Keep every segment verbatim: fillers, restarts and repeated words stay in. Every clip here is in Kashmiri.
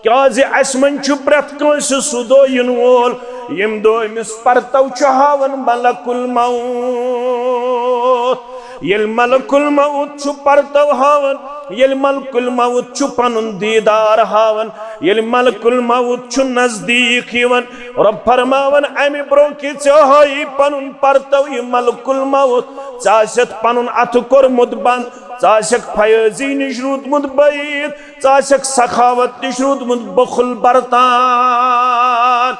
کیازِ اسہِ منٛز چھُ پرٛٮ۪تھ کٲنٛسہِ سُہ دۄہ یِنہٕ وول، ییٚمہِ دۄہ أمِس پرتو چھُ ہاوان ملک الموت۔ ییٚلہِ ملک الموت چھُ پرتو ہاوان، ییٚلہِ ملک الموت چھُ پنُن دیٖدار ہاوان، ییٚلہِ ملک الموت چھُ نزدیٖک یِوان، رۄب فرماوان، امہِ برونٛہہ کہِ ژےٚ ہٲیی پنُن پرتو یہِ ملک الموت، ژےٚ آسٮ۪تھ پنُن اتھٕ کوٚرمُت بنٛد، ژٕ آسکھ فیٲضی نِش روٗدمُت بعید، ژٕ آسکھ سخاوت نِش روٗدمُت بخل برتان۔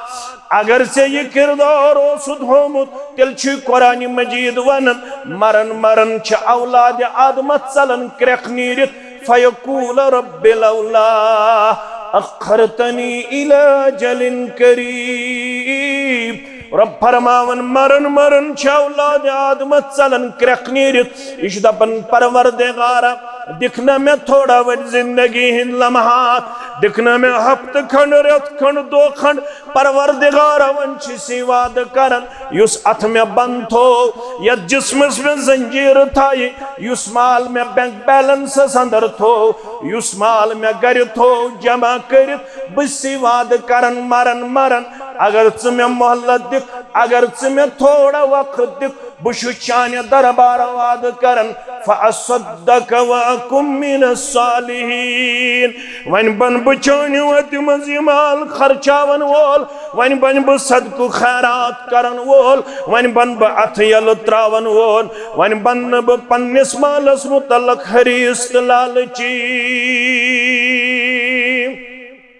اگر ژےٚ یہِ کردار اوسُتھ ہومُت، تیٚلہِ چھُ قرآن مجید ونان، مرن مرن چھِ اولاد آدمس ژلان کرٛٮ۪کھ نیٖرِتھ، فیقول رب لولا اخرتنی الی اجل قریب۔ رۄب فرماوان، مرن مرن چھِ اولاد آدمس ژلان کرٛٮ۪کھ نیٖرِتھ۔ یہِ چھُ دپان، پروردگارا، دِکھ نا مےٚ تھوڑا وۄنۍ زندگی ہٕنٛدۍ لمحات، دِکھ نا مےٚ ہفتہٕ کھنڈ، رٮ۪تھ کھنڈ، دۄہ کھنڈ۔ پروردگارا، وۄنۍ چھُ سی وعدٕ کران، یُس اتھٕ مےٚ بند تھوو، یتھ جسمس مےٚ زنجیٖرٕ تھایہِ، یُس مال مےٚ بینک بیلنسس اندر تھوو، یُس مال مےٚ گرِ تھوو جمع کٔرِتھ، بہٕ چھُسے وعدٕ کران مرن مرن، اگر ژٕ مےٚ مۄہلت دِکھ، اگر ژٕ مےٚ تھوڑا وقت دِکھ، بہٕ چھُس چانہِ دربارٕ وعدٕ کران، فاصدق واکن من الصالحین۔ وۄنۍ بنہٕ بہٕ چانہِ وتہِ منٛز یہِ مال خرچاون وول، وۄنۍ بنہٕ بہٕ صدقہٕ خیرات کرن وول، وۄنۍ بنہٕ بہٕ اتھٕ یلہٕ تراون وول، وۄنۍ بنہٕ نہٕ بہٕ پننِس مالس متعلق حریص تہٕ لالچی۔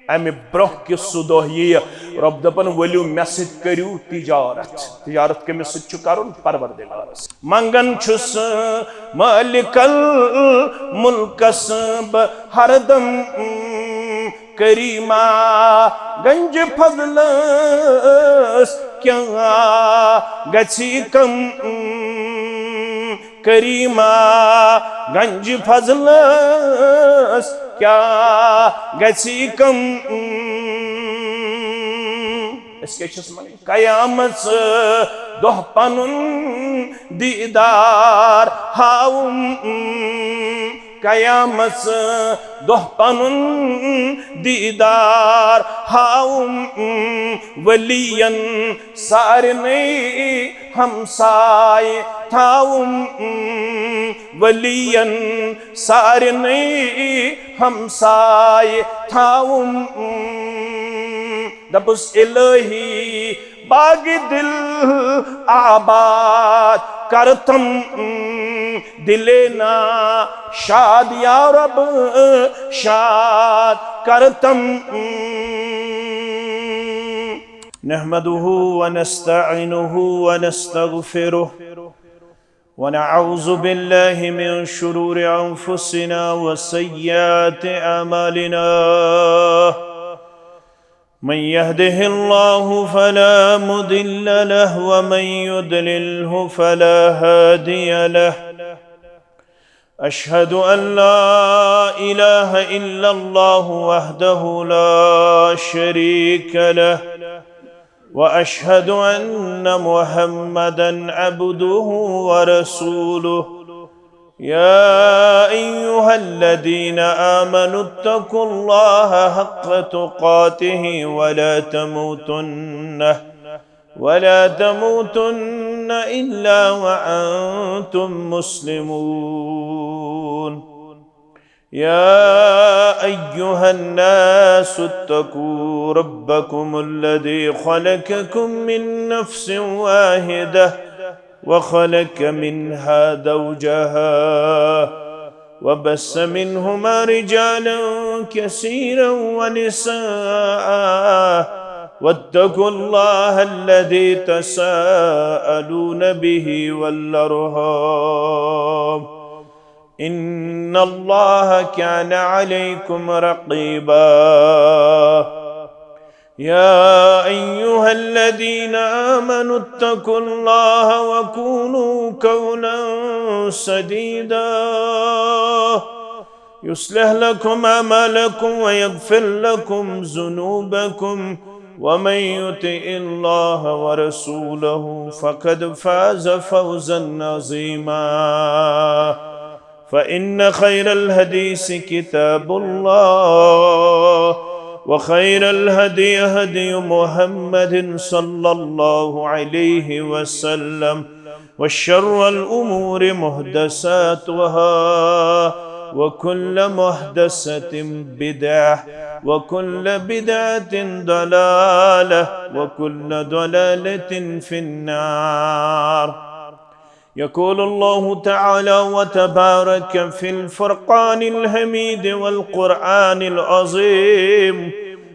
امہِ برونٛہہ کہِ سُہ دۄہ یِیہِ، رۄب دپان، ؤلِو مےٚ سۭتۍ کٔرِو تجارت۔ تجارت کٔمِس سۭتۍ چھُ کرُن؟ پروردگارس۔ منگان چھُس مالک الملکس بہٕ ہردم کریما، گنج فضلس کیٛاہ گژھی کم؟ کریما، گنج فضلس کیٛاہ گژھی کم؟ أسۍ کیٛاہ چھِس وَنان؟ قیامت دۄہ پنُن دیٖدار ہاوُم، قیامت دۄہ پنُن دیٖدار ہاوُم، ؤلین سارنٕے ہمسایہِ تھاوُم، ؤلین سارنٕے ہمسایہِ تھاوُم۔ دپُس الہی باغِ دل آباد کرتم، دلے نا شاد یا رب شاد کرتم۔ نحمده ونستعينه ونستغفره، ونعوذ بالله من شرور أنفسنا وسيئات أعمالنا. من يهده الله فلا مضل له، ومن يضلله فلا هادي له. أشهد أن لا إله إلا الله وحده لا شريك له، وأشهد أن محمدا عبده ورسوله. يا أيها الذين آمنوا اتقوا الله حق تقاته ولا تموتن، ولا تموتن إلا وأنتم مسلمون. يا أيها الناس اتقوا ربكم الذي خلقكم من نفس واحدة وخلق منها زوجها وبث منهما رجالا كثيرا ونساء، واتقوا الله الذي تساءلون به والأرحام، إن الله كان عليكم رقيبا. يا أيها الذين آمنوا اتقوا الله وقولوا قولا سديدا، يصلح لكم أعمالكم ويغفر لكم ذنوبكم، ومن يطع الله ورسوله فقد فاز فوزا عظيما. فإن خير الحديث كتاب الله، وخير الهدي هدي محمد صلى الله عليه وسلم، وشر الأمور محدثاتها، وكل محدثة بدعة، وكل بدعة ضلالة، وكل ضلالة في النار. يقول الله تعالى وتبارك في الفرقان الحميد والقرآن العظيم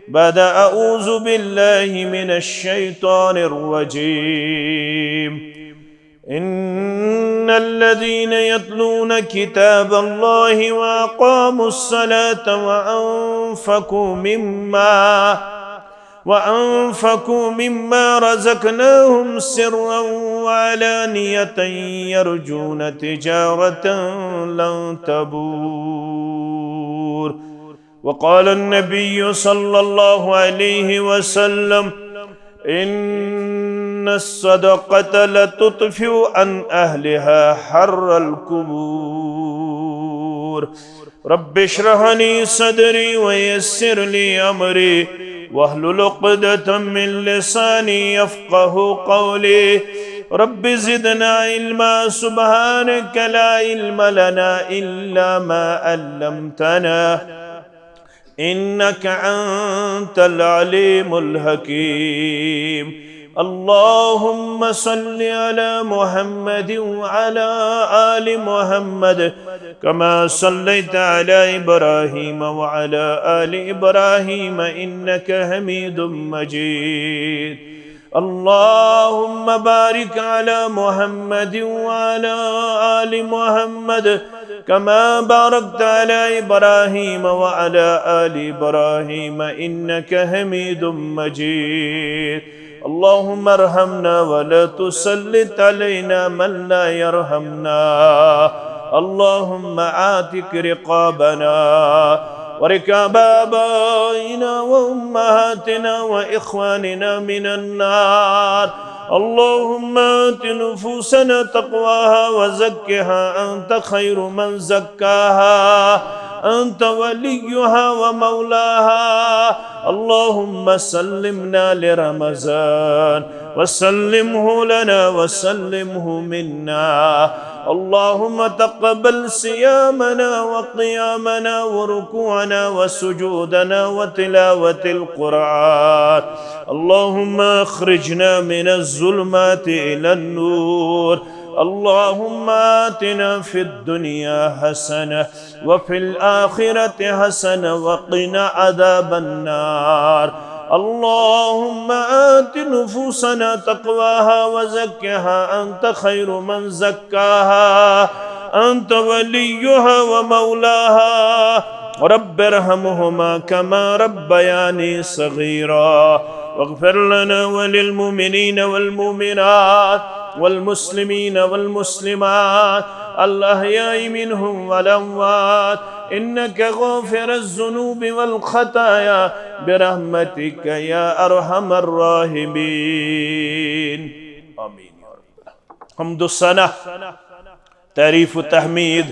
بعد أعوذ بالله من الشيطان الرجيم. إن الذين يتلون كتاب الله وأقاموا الصلاة وأنفقوا مما وأنفقوا مما رزقناهم سرا وعلانية يرجون تجارة لن تبور. وقال النبي صلى الله عليه وسلم: إن الصدقة لتطفئ عن أهلها حر القبور. رب اشرح لي صدري ويسر لي أمري واحلل عقدة من لساني يفقه قولي. رب زدنا علما، سبحانك لا علم لنا إلا ما علمتنا، إنك أنت العليم الحكيم. اللهم صل على محمد وعلى آل محمد كما صليت على إبراهيم وعلى آل إبراهيم إنك حميد مجيد. اللهم بارك على محمد وعلى آل محمد كما باركت على إبراهيم وعلى آل إبراهيم إنك حميد مجيد. اللهم ارحمنا ولا تسلط علينا من لا يرحمنا. اللهم اعتق رقابنا ورقاب آبائنا وأمهاتنا وإخواننا من النار. اللهم آت نفوسنا تقواها وزكها أنت خير من زكاها، أنت وليها ومولاها. اللهم سلمنا لرمضان وسلمه لنا وسلمه منا. اللهم تقبل صيامنا وقيامنا وركوعنا وسجودنا وتلاوة القرآن. اللهم أخرجنا من الظلمات إلى النور. اللهم آتنا في الدنيا حسنة وفي الآخرة حسنة وقنا عذاب النار. اللهم آت نفوسنا تقواها وزكها أنت خير من زكاها، أنت وليها ومولاها. رب ارحمهما كما ربياني صغيرا. واغفر لنا وللمؤمنين والمؤمنات والمسلمين والمسلمات الأحياء منهم والأموات إنك غافر الذنوب والخطايا برحمتك يا أرحم الراحمين. آمين يا رب. حمد و ثنا، تعریف و تحمید،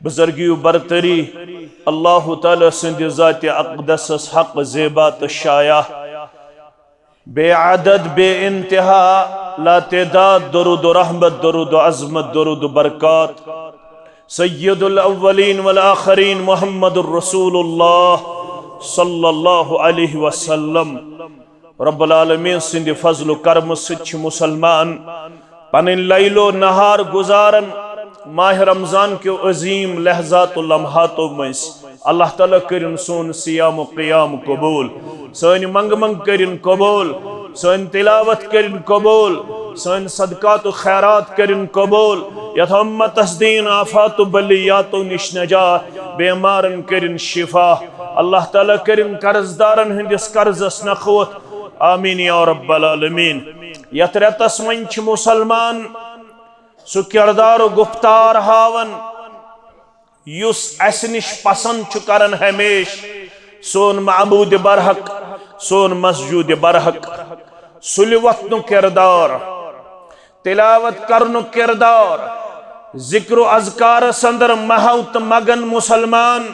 بزرگی و برتری اللہ تعالی سٕنٛدِ ذاتِ اقدسس حق زیبا تہٕ شایع۔ بے عدد، بے انتہا، لا تعداد درود و رحمت، درود و عظمت، درود و برکات سید الاولین والآخرین محمد الرسول اللہ صلی اللہ علیہ وسلم۔ رب العالمین سٕنٛدِ فضل و کرمہٕ سۭتۍ چھِ مسلمان پنٕنۍ لیل و نہار گزاران ماہ رمضان کیو عظیم لحظات و لمحاتو مٔنٛزۍ۔ اللہ تعالیٰ کٔرِن سون صیام و قیام قبول، سٲنۍ منٛگہٕ منٛگ کٔرِن قبول، سٲنۍ تلاوت کٔرِن قبول، سٲنۍ صدقات و خیرات کٔرِن قبول، یتھ امتس دین آفات و بلیاتو نِش نجات، بیمارن کٔرِن شفا۔ اللہ تعالیٰ کٔرِن قرض دارن ہٕنٛدِس قرضس نکھوت۔ آمین یا رب العالمین۔ یتھ رٮ۪تس منٛز چھِ مسلمان سُہ کردار و گفتار ہاوان، یُس اسہِ نِش پسند چھُ کران ہمیشہ، سون معبود برحق، سون مسجود برحق، سُلہِ وۄتھنُک کردار، تلاوت کرنُک کردار، ذکر و اذکارس اندر محو تہٕ مگن مسلمان۔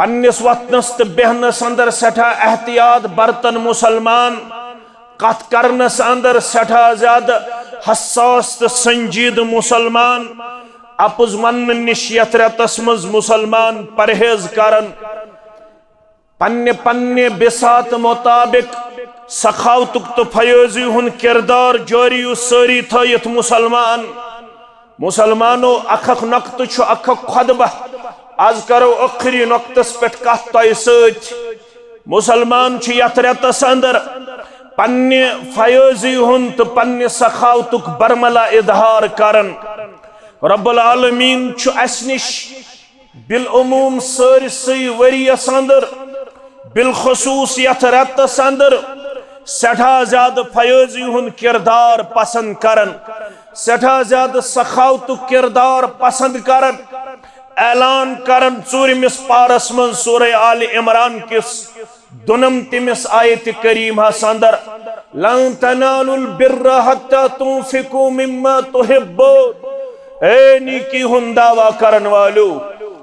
پننِس وۄتھنس تہٕ بیہنس اندر سٮ۪ٹھاہ احتیاط برتن مسلمان، کتھ کرنس اندر سٮ۪ٹھاہ زیادٕ حساس تہٕ سنجیدٕ مسلمان، اپُز وننہٕ نِش یتھ رٮ۪تس منٛز مسلمان پرہیز کرن، پننہِ پننہِ بساط مطابق سخاوتُک تہٕ فیٲضی ہُنٛد کردار جٲری و سٲری تھٲیِتھ مسلمان۔ مسلمانو، اکھ اکھ نقطہٕ چھُ اکھ اکھ خطبہ۔ از کرو ٲخری نقطس پٮ۪ٹھ کتھ تۄہہِ سۭتۍ۔ مسلمان چھِ یتھ رٮ۪تس اندر پننہِ فیٲضی ہُنٛد تہٕ پننہِ سخاوتُک برملا اظہار کران۔ رب العالمین چھُ اسہِ نِش بالعموم سٲرسٕے ؤریَس اندر، بالخصوص یتھ رٮ۪تس اندر سٮ۪ٹھاہ زیادٕ فیٲضی ہُنٛد کردار پسند کران، سٮ۪ٹھاہ زیادٕ سخاوتُک کردار پسند کران۔ اعلان کران ژوٗرمِس پارس منٛز سورہ آل عمران کِس دُنمتمس آیت کریمہس اندر، "لن تنالوا البر حتى تنفقوا مما تحبون۔" اے نیکی ہُنٛد دعویٰ کرن والو،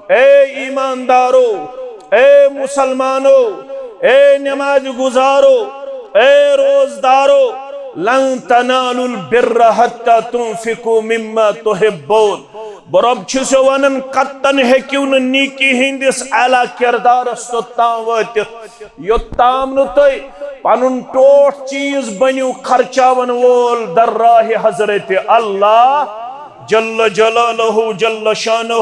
اے ایماندارو، اے مسلمانو، اے نماز گزارو، اے روزدارو، "لن تنالوا البر حتى تنفقوا مما تحبون۔" بہٕ رۄب چھُسو ونان، قطعاً ہیٚکِو نہٕ نیکی ہٕنٛدِس اعلیٰ کردارس توٚتام وٲتِتھ، یوٚتام نہٕ تُہۍ پنُن ٹوٹھ چیٖز بٔنِو خرچاون وول در راہِ حضرت اللہ جل جلالہ جل شانہ۔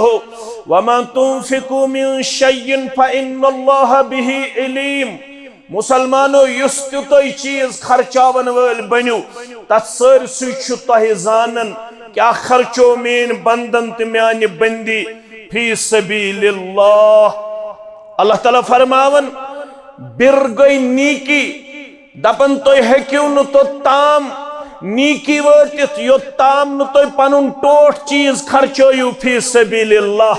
"وما تنفقوا من شيء فإن الله به عليم۔" مسلمانو، یُس تہِ تُہۍ چیٖز خرچاون وٲلۍ بٔنِو، تتھ سٲرسٕے چھُ تۄہہِ زانان کیٛاہ خرچو میٲنۍ بندن تہٕ میانہِ بندی فی سبیل اللہ۔ اللہ تعالیٰ فرماون، بر گٔے نیکی۔ دپان، تُہۍ ہیٚکِو نہٕ توٚتام نیکی وٲتِتھ، یوٚتام نہٕ تُہۍ پنُن ٹوٹھ چیٖز خرچٲیِو فی سبیل اللہ۔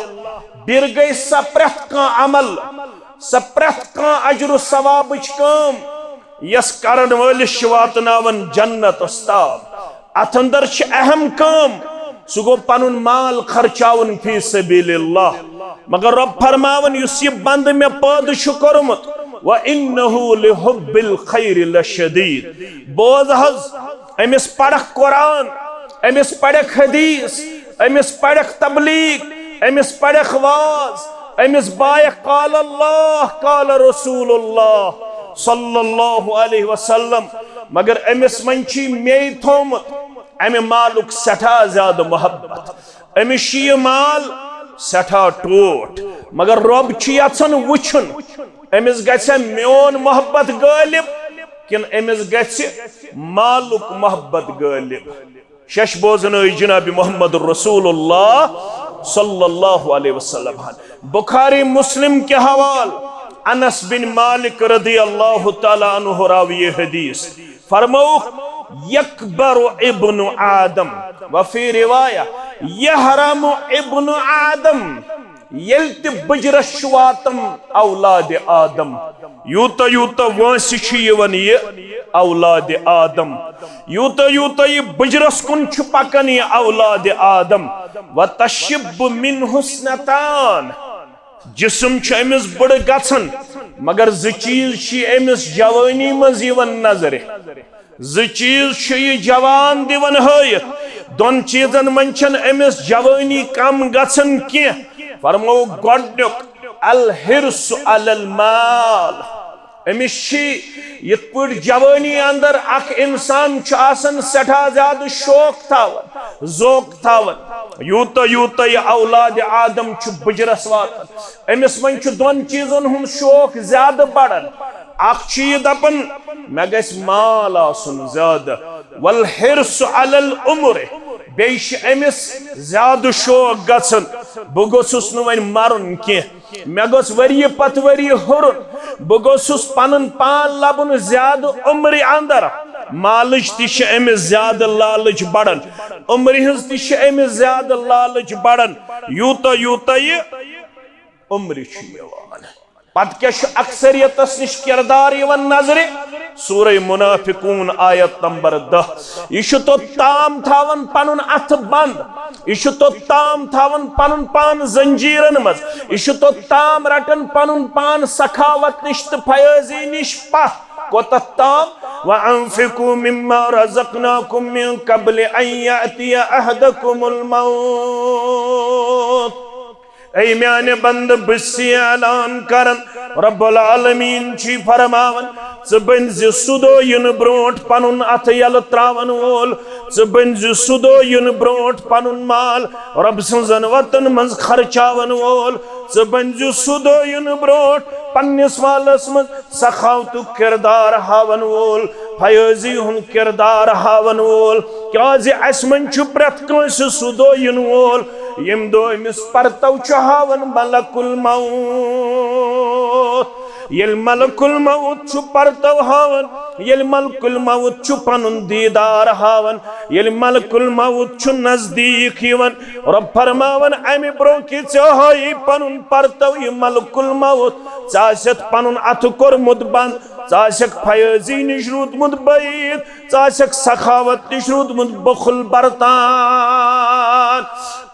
بر گٔے سۄ پرٛٮ۪تھ کانٛہہ عمل، سۄ پرٛٮ۪تھ کانٛہہ اجر و ثوابٕچ کٲم، یۄس کرن وٲلِس چھِ واتناوان جنتس تام۔ اتھ اندر چھِ اہم کٲم، سُہ گوٚو پنُن مال خرچاوُن فی سبیل اللہ۔ مگر رۄب فرماوان، یُس یہِ بندٕ مےٚ پٲدٕ چھُ کوٚرمُت، "وَإِنَّهُ لِحُبِّ الْخَيْرِ لَشَدِيدٌ۔" بوز حظ، أمِس پرکھ قرآن، أمِس پرکھ حدیث، أمِس پرکھ تبلیغ، أمِس پرکھ واز، أمِس بایکھ قال اللہ، قال رسول اللہ صلی اللہ علیہ وسلم۔ مگر أمِس منٛز چھُ مے تھومُت امہِ مالُک سٮ۪ٹھاہ زیادٕ محبت۔ أمِس چھُ یہِ مال سٮ۪ٹھاہ ٹوٹھ، مگر رۄب چھُ یژھان وٕچھُن، أمِس گژھِ میون محبت غٲلب کِنہٕ أمِس گژھِ مالُک محبت غٲلب۔ شش بوزنٲے جناب محمد رسول اللہ صلی اللہ علیہ وسلم ہن۔ بخاری مسلم کے حوال انس بن مالک رضی اللہ تعالیٰ عنہ راوی حدیث فرموک، "یکبر ابن آدم"، وفی روایہ، "یحرم ابن آدم"، ییٚلہِ تہِ بٕجرس چھُ واتان اولاد آدم، یوٗتاہ یوٗتاہ وٲنٛسہِ چھُ یِوان یہِ اولاد آدم، یوٗتاہ یوٗتاہ یہِ بٕجرس کُن چھُ پکان یہِ اولاد آدم، وتشب منہ اثنتان، جسم چھُ أمِس بٕڑٕ گژھان، مگر زٕ چیٖز چھِ أمِس جوٲنی منٛز یِوان نظرِ۔ زٕ چیٖز چھُ یہِ جوان دِوان ہٲیِتھ۔ دۄن چیٖزن منٛز چھَنہٕ أمِس جوٲنی کم گژھان کینٛہہ۔ فرموو گۄڈٕنیُک، الحرص علی المال۔ أمِس چھِ یِتھ پٲٹھۍ جوٲنی اندر اکھ انسان چھُ آسان سٮ۪ٹھاہ زیادٕ شوق تھاوان، ذوق تھاوان، یوٗتاہ یوٗتاہ یہِ اولاد آدم چھُ بٕجرس واتان، أمِس منٛز چھُ دۄن چیٖزن ہُنٛد شوق زیادٕ بڑان۔ اکھ چھُ یہِ دپان، مےٚ گژھِ مال آسُن زیادٕ۔ والحرص علی العمر، بیٚیہِ چھُ أمِس زیادٕ شوق گژھان، بہٕ گوٚژھُس نہٕ وۄنۍ مرُن کینٛہہ، مےٚ گوٚژھ ؤریہِ پتہٕ ؤریہِ ہُرُن، بہٕ گوٚژھُس پنُن پان لبُن زیادٕ عمرِ اندر۔ مالٕچ تہِ چھِ أمِس زیادٕ لالٕچ بڑان، عمرِ ہٕنٛز تہِ چھِ أمِس زیادٕ لالٕچ بڑان، یوٗتاہ یوٗتاہ یہِ عمرِ چھُ یِوان۔ پتہٕ کیٛاہ چھُ اکثریتس نِش کردار یِوان نظرِ؟ سورہ منافقون آیت نمبر دہ۔ یہِ چھُ توٚت تام تھاوان پنُن اتھٕ بند، یہِ چھُ توٚت تام تھاوان پنُن پان زنجیرن منٛز، یہِ چھُ توٚت تام رٹان پنُن پان سخاوت نِش تہٕ فیٲضی نِش پتھ۔ کوٚتتھ تام؟ وَأَنفِقُوا مِمَّا رَزَقْنَاكُم مِّن قَبْلِ أَن يَأْتِيَ أَحَدَكُمُ الْمَوْتُ۔ اے میانہِ بندٕ، بہٕ چھُس اعلان کران، رب العالمین چھُ فرماوان، ژٕ بٔنۍ زِ سُہ دۄہ یِنہٕ برونٹھ پنُن اتھٕ یلہٕ تراون وول، ژٕ بٔنۍ زِ سُہ دۄہ یِنہٕ برونٹھ پنُن مال رب سٕنزن وتن منٛز خرچاون وول، ژٕ بٔنۍ زِ سُہ دۄہ یِنہٕ برونٹھ پننِس مالس منٛز سخاوتُک کردار ہاون وول، فیٲضی ہُنٛد کردار ہاون وول۔ کیازِ اسہِ منٛز چھُ پرٛٮ۪تھ کٲنٛسہِ سُہ دۄہ یِنہٕ وول، ییٚمہِ دۄہ أمِس پرتو چھُ ہاوان ملک الموت۔ ییٚلہِ ملک الموت چھُ پرتو ہاوان، ییٚلہِ ملک الموت چھُ پنُن دیٖدار ہاوان، ییٚلہِ ملک الموت چھُ نزدیٖک یِوان، رب فرماوان، امہِ برونٛہہ کہِ ژےٚ ہٲیی پنُن پرتو یہِ ملک الموت، ژےٚ آسٮ۪تھ پنُن اتھٕ کوٚرمُت بند، ژٕ آسکھ فیٲضی نِش روٗدمُت بعید، ژٕ آسکھ سخاوت نِش روٗدمُت بخل برتان۔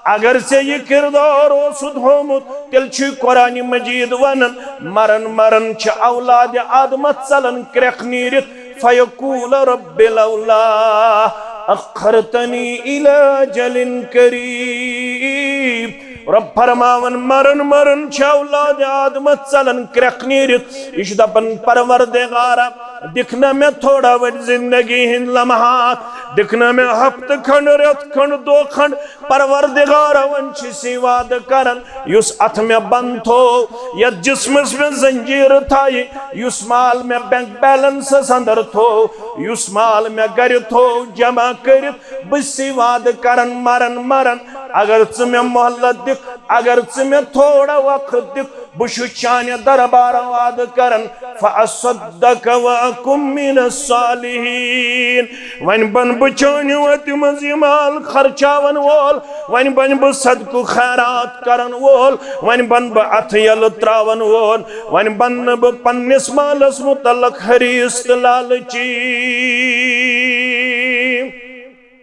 اگر ژےٚ یہِ کردار اوسُتھ ہومُت، تیٚلہِ چھُے قرآن مجید ونان، مرن مرن چھِ اولاد آدمس ژلان کرٛٮ۪کھ نیٖرِتھ، فیقول رب لولا اخرتنی الی اجل قریب۔ رب فرماوان، مرن مرن چھِ اولاد آدمس ژلان کرٛٮ۪کھ نیٖرِتھ۔ یہِ چھُ دپان، پروردگارا، دِکھ نا مےٚ تھوڑا وۄنۍ زندگی ہٕنٛدۍ لمحات، دِکھ نا مےٚ ہفتہٕ کھنڈ، رٮ۪تھ کھنڈ، دۄہ کھنڈ۔ پروردگارا، وۄنۍ چھُس یہِ وعدٕ کران، یُس اتھٕ مےٚ بند تھوو، یتھ جسمس مےٚ زنجیٖرٕ تھایہِ، یُس مال مےٚ بینک بیلنسس اندر تھوو، یُس مال مےٚ گرِ تھوو جمع کٔرِتھ، بہٕ چھُس وعدٕ کران مرن مرن، اگر ژٕ مےٚ مہلت دِکھ، اگر ژٕ مےٚ تھوڑا وقت دِکھ، بہٕ چھُس چانہِ دربارٕ وعدٕ کران، فاصدق واکن من الصالحین۔ وۄنۍ بن بہٕ چانہِ وتہِ منٛز یہِ مال خرچاون وول، وۄنۍ بن بہٕ صدقہٕ خیرات کرن وول، وۄنۍ بن بہٕ اتھٕ یلہٕ تراون وول، وۄنۍ بن نہٕ بہٕ پننِس مالس متعلق حریص تہٕ لالچی۔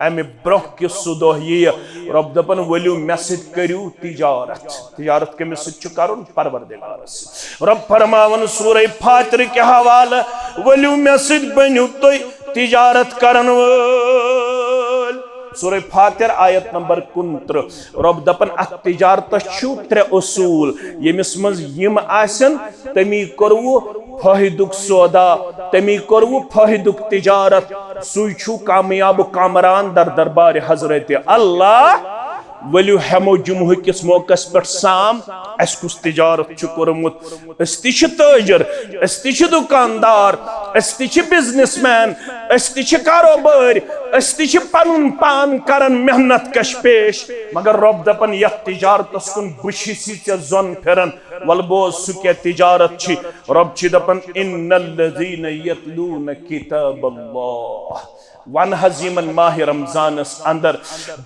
امہِ برونٛہہ کہِ سُہ دۄہ یِیہِ، رۄب دپان، ؤلِو مےٚ سۭتۍ کٔرِو تجارت۔ تجارت کٔمِس سۭتۍ چھُ کرُن؟ پروردگارس سۭتۍ۔ رۄب فرماوان سورہ فاطر کہِ حوالہٕ، ؤلِو مےٚ سۭتۍ بٔنِو تُہۍ تجارت کرن وٲلۍ۔ سورہ فاطر آیت نمبر کُنترٕہ۔ رۄب دپان، اتھ تجارتس چھُ ترٛےٚ اصوٗل، ییٚمِس منٛز یِم آسن، تٔمی کوٚروٕ فٲیدُک سودا، تٔمی کوٚروٕ فٲیدُک تجارت، سُے چھُ کامیاب کامران در دربارِ حضرت اللہ۔ ؤلِو ہٮ۪مو جمعہ کِس موقعس پٮ۪ٹھ سام، اسہِ کُس تجارت چھُ کوٚرمُت۔ أسۍ تہِ چھِ تٲجر، أسۍ تہِ چھِ دُکاندار، أسۍ تہِ چھِ بزنس مین، أسۍ تہِ چھِ کاروبٲرۍ، أسۍ تہِ چھِ پنُن پان کران محنت کش پیش، مگر رۄب دپان، یتھ تجارتس کُن بہٕ چھُسی ژےٚ زۄن پھران۔ ول بوز، سُہ کیٛاہ تجارت چھِ؟ رۄب چھِ دپان، ان الذین یتلون کتاب اللہ۔ ون حظ یِمن ماہِ رمضانس اندر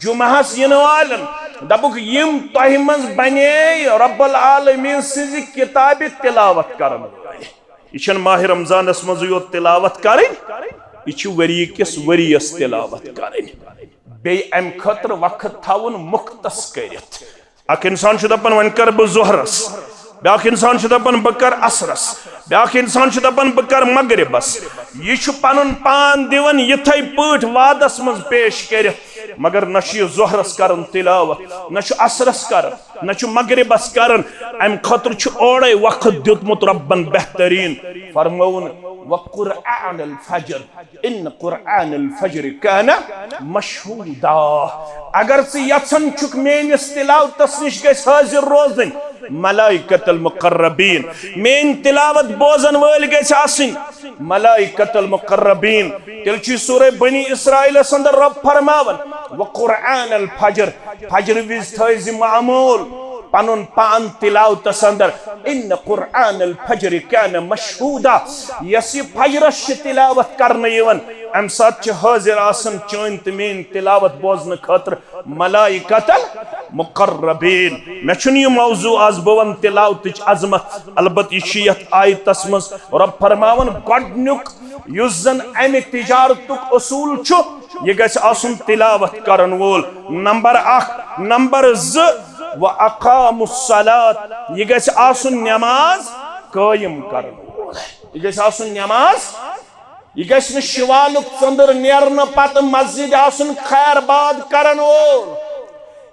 جمعہس یِنہٕ والٮ۪ن، دپُکھ، یِم تۄہہِ منٛز بنے رب العالمین سٕنزِ کتابِ تلاوت کرن وٲلۍ۔ یہِ چھنہٕ ماہِ رمضانس منٛزٕے یوت تلاوت کرٕنۍ، یہِ چھِ ؤری کِس ؤرِیس تلاوت کرٕنۍ۔ بیٚیہِ امہِ خٲطرٕ وقت تھاوُن مختص کٔرِتھ۔ اکھ انسان چھُ دپان، وۄنۍ کرٕ بہٕ ظہرس، بیاکھ انسان چھُ دپان، بہٕ کرٕ عصرس، بیاکھ انسان چھُ دپان، بہٕ کرٕ مغربس۔ یہِ چھُ پنُن پان دِوان یِتھے پٲٹھۍ وعدس منٛز پیش کٔرِتھ، مگر نہ چھُ یہِ ظہرس کران تلاوت، نہ چھُ عصرس کران، نہ چھُ مغربس کران۔ امہِ خٲطرٕ چھُ اورے وقت دیُتمُت رۄبن بہتریٖن۔ فرمووُن، وقرآن الفجر، ان قرآن الفجر کان مشہودا۔ اگر ژٕ یژھان چھُکھ میٲنِس تلاوتس نِش گژھِ حٲضِر روزٕنۍ ملائکۃ المقربین، میٲنۍ تلاوت بوزن وٲلۍ گژھِ آسٕنۍ ملائکۃ المقربین، تیٚلہِ چھُ سورہ بنی اسرائیلس اندر رب فرماوان، وقرآن الفجر، فجر وِزِ تھٲوزِ معمول پنُن پان تلاوتس اندر۔ ان قرآن الفجر کان مشہودا۔ یۄس یہِ فجرس چھِ تلاوت کرنہٕ یِوان، امہِ ساتہٕ چھِ حٲضِر آسان چٲنۍ تہٕ میٲنۍ تلاوت بوزنہٕ خٲطرٕ ملائکۃ مقربین۔ مےٚ چھُنہٕ یہِ موضوع آز بہٕ وَنہٕ تلاوتٕچ عظمت، البتہ یہِ چھُ یَتھ آیتَس منٛز رۄب فرماوان، گۄڈٕنیُک یُس زَن اَمہِ تجارتُک اصوٗل چھُ، یہِ گژھِ آسُن تلاوت کرن وول، نمبر اکھ۔ نمبر زٕ، و اقام الصلاۃ، یہِ گژھِ آسُن نماز قٲیِم کرن وول، یہِ گژھِ آسُن نماز، یہِ گژھِ نہٕ شوالُک ژٔنٛدٕر نیرنہٕ پتہٕ مسجد آسُن خیر باد کرن وول،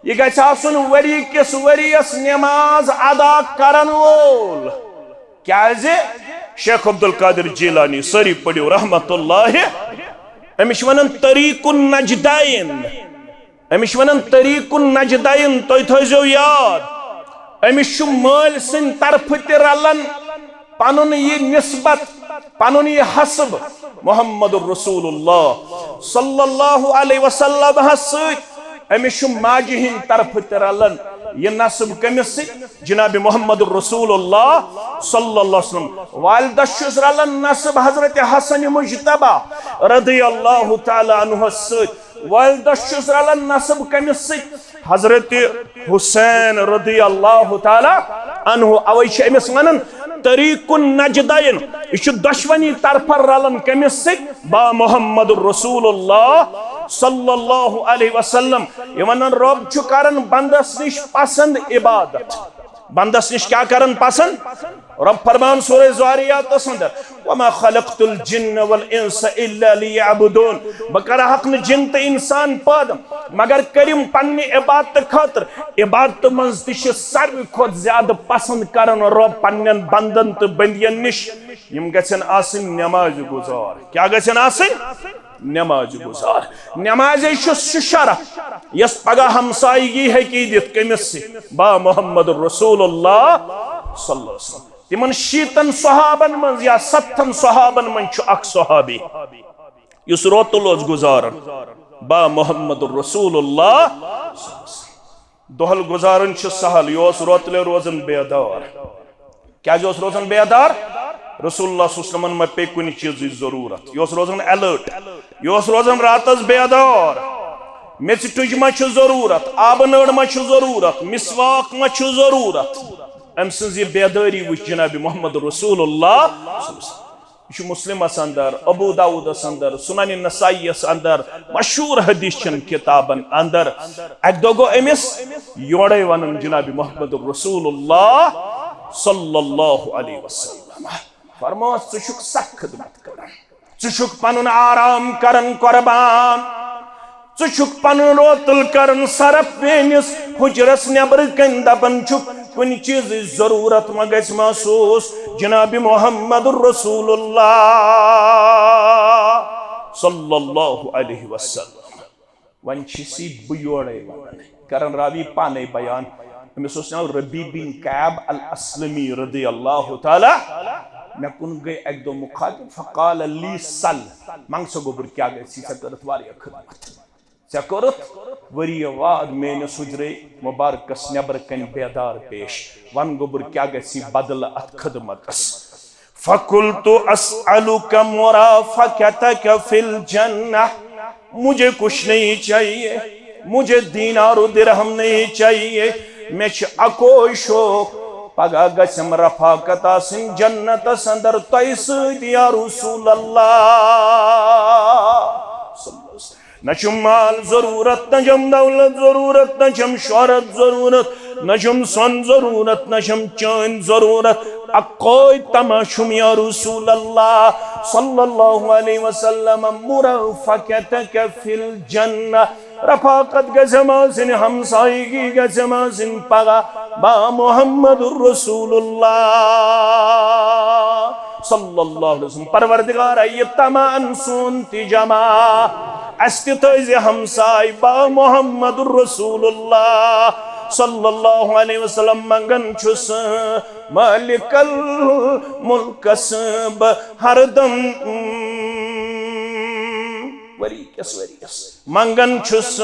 یہِ گژھِ آسُن ؤری کِس ؤریَس نماز ادا کرن وول۔ کیازِ؟ شیخ عبدالقادر جیلانی، سٲری پٔرِو رحمت اللہ، أمِس چھِ وَنان طریق النجدین، أمِس چھِ وَنان طریق النجدین، تُہۍ تھٲیزیو یاد، أمِس چھُ مٲلۍ سٕنٛدِ طرفہٕ تہِ رَلان پَنُن یہِ نسبت، پَنُن یہِ حسب محمد رسول اللہ صلی اللہ علیہ وسلم ہس سۭتۍ، أمِس چھُ ماجہِ ہٕنٛدِ طرفہٕ تہِ رَلان یہِ نسب کٔمِس سۭتۍ؟ جناب محمد رسول اللہ صلی اللہ علیہ وسلم۔ والدس چھُس رلان نسب حضرت حسن مجتبیٰ رضی اللہ تعالیٰ عنہ سۭتۍ۔ والدس چھُس رلان نسب کٔمِس سۭتۍ؟ حضرت حسین رضی اللہ تعالیٰ عنہ۔ اوے چھِ أمِس ونان طریق النجدین۔ یہِ چھُ دۄشوٕنی طرفہٕ رلان کٔمِس سۭتۍ؟ با محمد رسول اللہ صلی اللہ علیہ وسلم۔ یہِ ونان رۄب چھُ کران بندس نِش پسند عبادت۔ بندس نِش کیٛاہ کرن پسند؟ رۄب فرمان سورہ ذاریاتس اندر، "وما خلقت الجن والانس الا لیعبدون"۔ بہٕ کرہکھ نہٕ جن تہٕ انسان پٲدٕ مگر کٔرِم پننہِ عبادتہٕ خٲطرٕ۔ عبادتہٕ منٛز تہِ چھِ ساروی کھۄتہٕ زیادٕ پسند کران رۄب پننٮ۪ن بندن تہٕ بندین نِش یِم گژھن آسٕنۍ نمازِ گزار۔ کیٛاہ گژھن آسٕنۍ؟ نمازِ گزار۔ نمازے چھُ سُہ شرف یۄس پگاہ ہمسایگی ہیٚکہِ دِتھ کٔمِس سۭتۍ؟ با محمد رسول اللہ صلی اللہ علیہ وسلم۔ تِمن شیٖتن صحابن منٛز یا ستتھن صحابن منٛز چھُ اکھ صحابی یُس روتُل اوس گزاران، با محمد رسول اللہ۔ دۄہل گزارُن چھُ سہل، یہِ اوس روتلے روزان بیدار۔ کیازِ اوس روزان بیدار؟ رسول اللہ صلی اللہ علیہ وسلمن ما پیٚیہِ کُنہِ چیٖزٕچ ضروٗرت، یہِ اوس روزان alert، یہِ اوس روزان راتس بیدار۔ میٚژِ ٹُجہِ ما چھِ ضروٗرت، آبہٕ نٲر ما چھِ ضروٗرت، مسواک ما چھِ ضروٗرت؟ أمۍ سٕنٛز یہِ بیدٲری وٕچھ جناب محمد رسول اللہ۔ یہِ چھُ مسلمس اندر، ابو داؤدس اندر، سنن نسائیس اندر، مشہور حدیث چن کتابن اندر۔ اکہِ دۄہ گوٚو أمِس یورے ونُن جناب محمد رسول اللہ صلی اللہ علیہ وسلم۔ فرموس، ژٕ چھُکھ سخ خدمت کران، ژٕ چھُکھ پنُن آرام کران قربان، ژٕ چھُکھ پنُن روتُل کران صرف میٲنِس حجرس نیبرٕ کنۍ، دپان چھُکھ کُنہِ چیٖزٕچ ضروٗرت ما گژھِ محسوٗس؟ جناب محمد رسول اللہ صلی اللہ علیہ وسلم۔ وۄنۍ چھِ سی بہٕ یورے ونان، کران راوی پانے بیان۔ أمِس اوس ناو ربیع بن کعب الاسلمی رضی اللہ تعالیٰ۔ مےٚ کُن گٔے اکہِ دۄہ مخاطب، فقال لی سل، منگ سا گوٚبُر کیٛاہ گژھِ، ژےٚ کٔرٕتھ واریاہ خدمت۔ ژےٚ کوٚرُتھ ؤریہِ واد میٲنِس حجرے مبارکس نیبر کنۍ بیدار پیش۔ ون گوٚبُر کیٛاہ گژھی بدلہٕ اتھ خدمتس۔ فقلت اسألک مرافقتک فی الجنہ، مجھے کچھ نہیں چاہیے، مجھے دینار و درہم نہیں چاہیے، مےٚ چھُ اکوے شوق، پگاہ گژھم رفاقت آسٕنۍ جنتس اندر تۄہہِ سۭتۍ یا رسول اللہ۔ نہ چھُم مال ضروٗرت، نہ چھُم دولت ضروٗرت، نہ چھُم شہرت ضروٗرت، نہ چھُم سۄن ضروٗرت، نہ چھُم چٲنۍ ضروٗرت۔ اکوے تمع چھُم یا رسول اللہ صلی اللہ علیہ وسلم، مرافقتک فی الجنہ۔ رفاقت گژھم آسٕنۍ، ہمسایگی گژھم آسٕنۍ پگاہ با محمد رسول اللہ صلی اللہ علیہ وسلم۔ پروردگارا، یہِ تمع اَن سون تہِ جمع، اَسہِ تہِ تھٲیزِ ہمساے با محمد رسول اللہ صلی اللہ علیہ وسلم۔ منگان چھُس مالک الملکس بہٕ ہردم ؤری کِس ؤریَس۔ منگان چھُس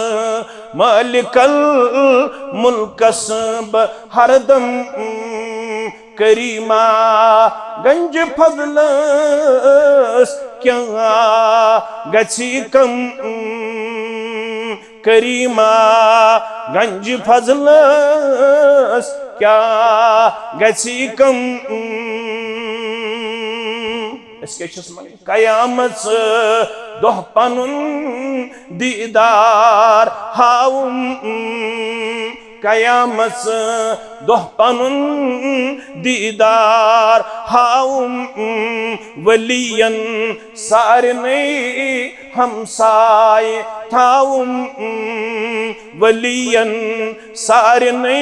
مالک الملکس بہٕ ہردم، کریما گنج فضلس کیٛاہ گژھی کم؟ کریمہ گنج فضلس کیا گژھی کم۔ أسۍ کیٛاہ چھِس منٛگان؟ قیامت دۄہ پنُن دیٖدار ہاوُم، قیامت دۄہ پنُن دیٖدار ہاوُم، ؤلین سارنٕے ہمسایہِ تھاوُم، ؤلین سارنٕے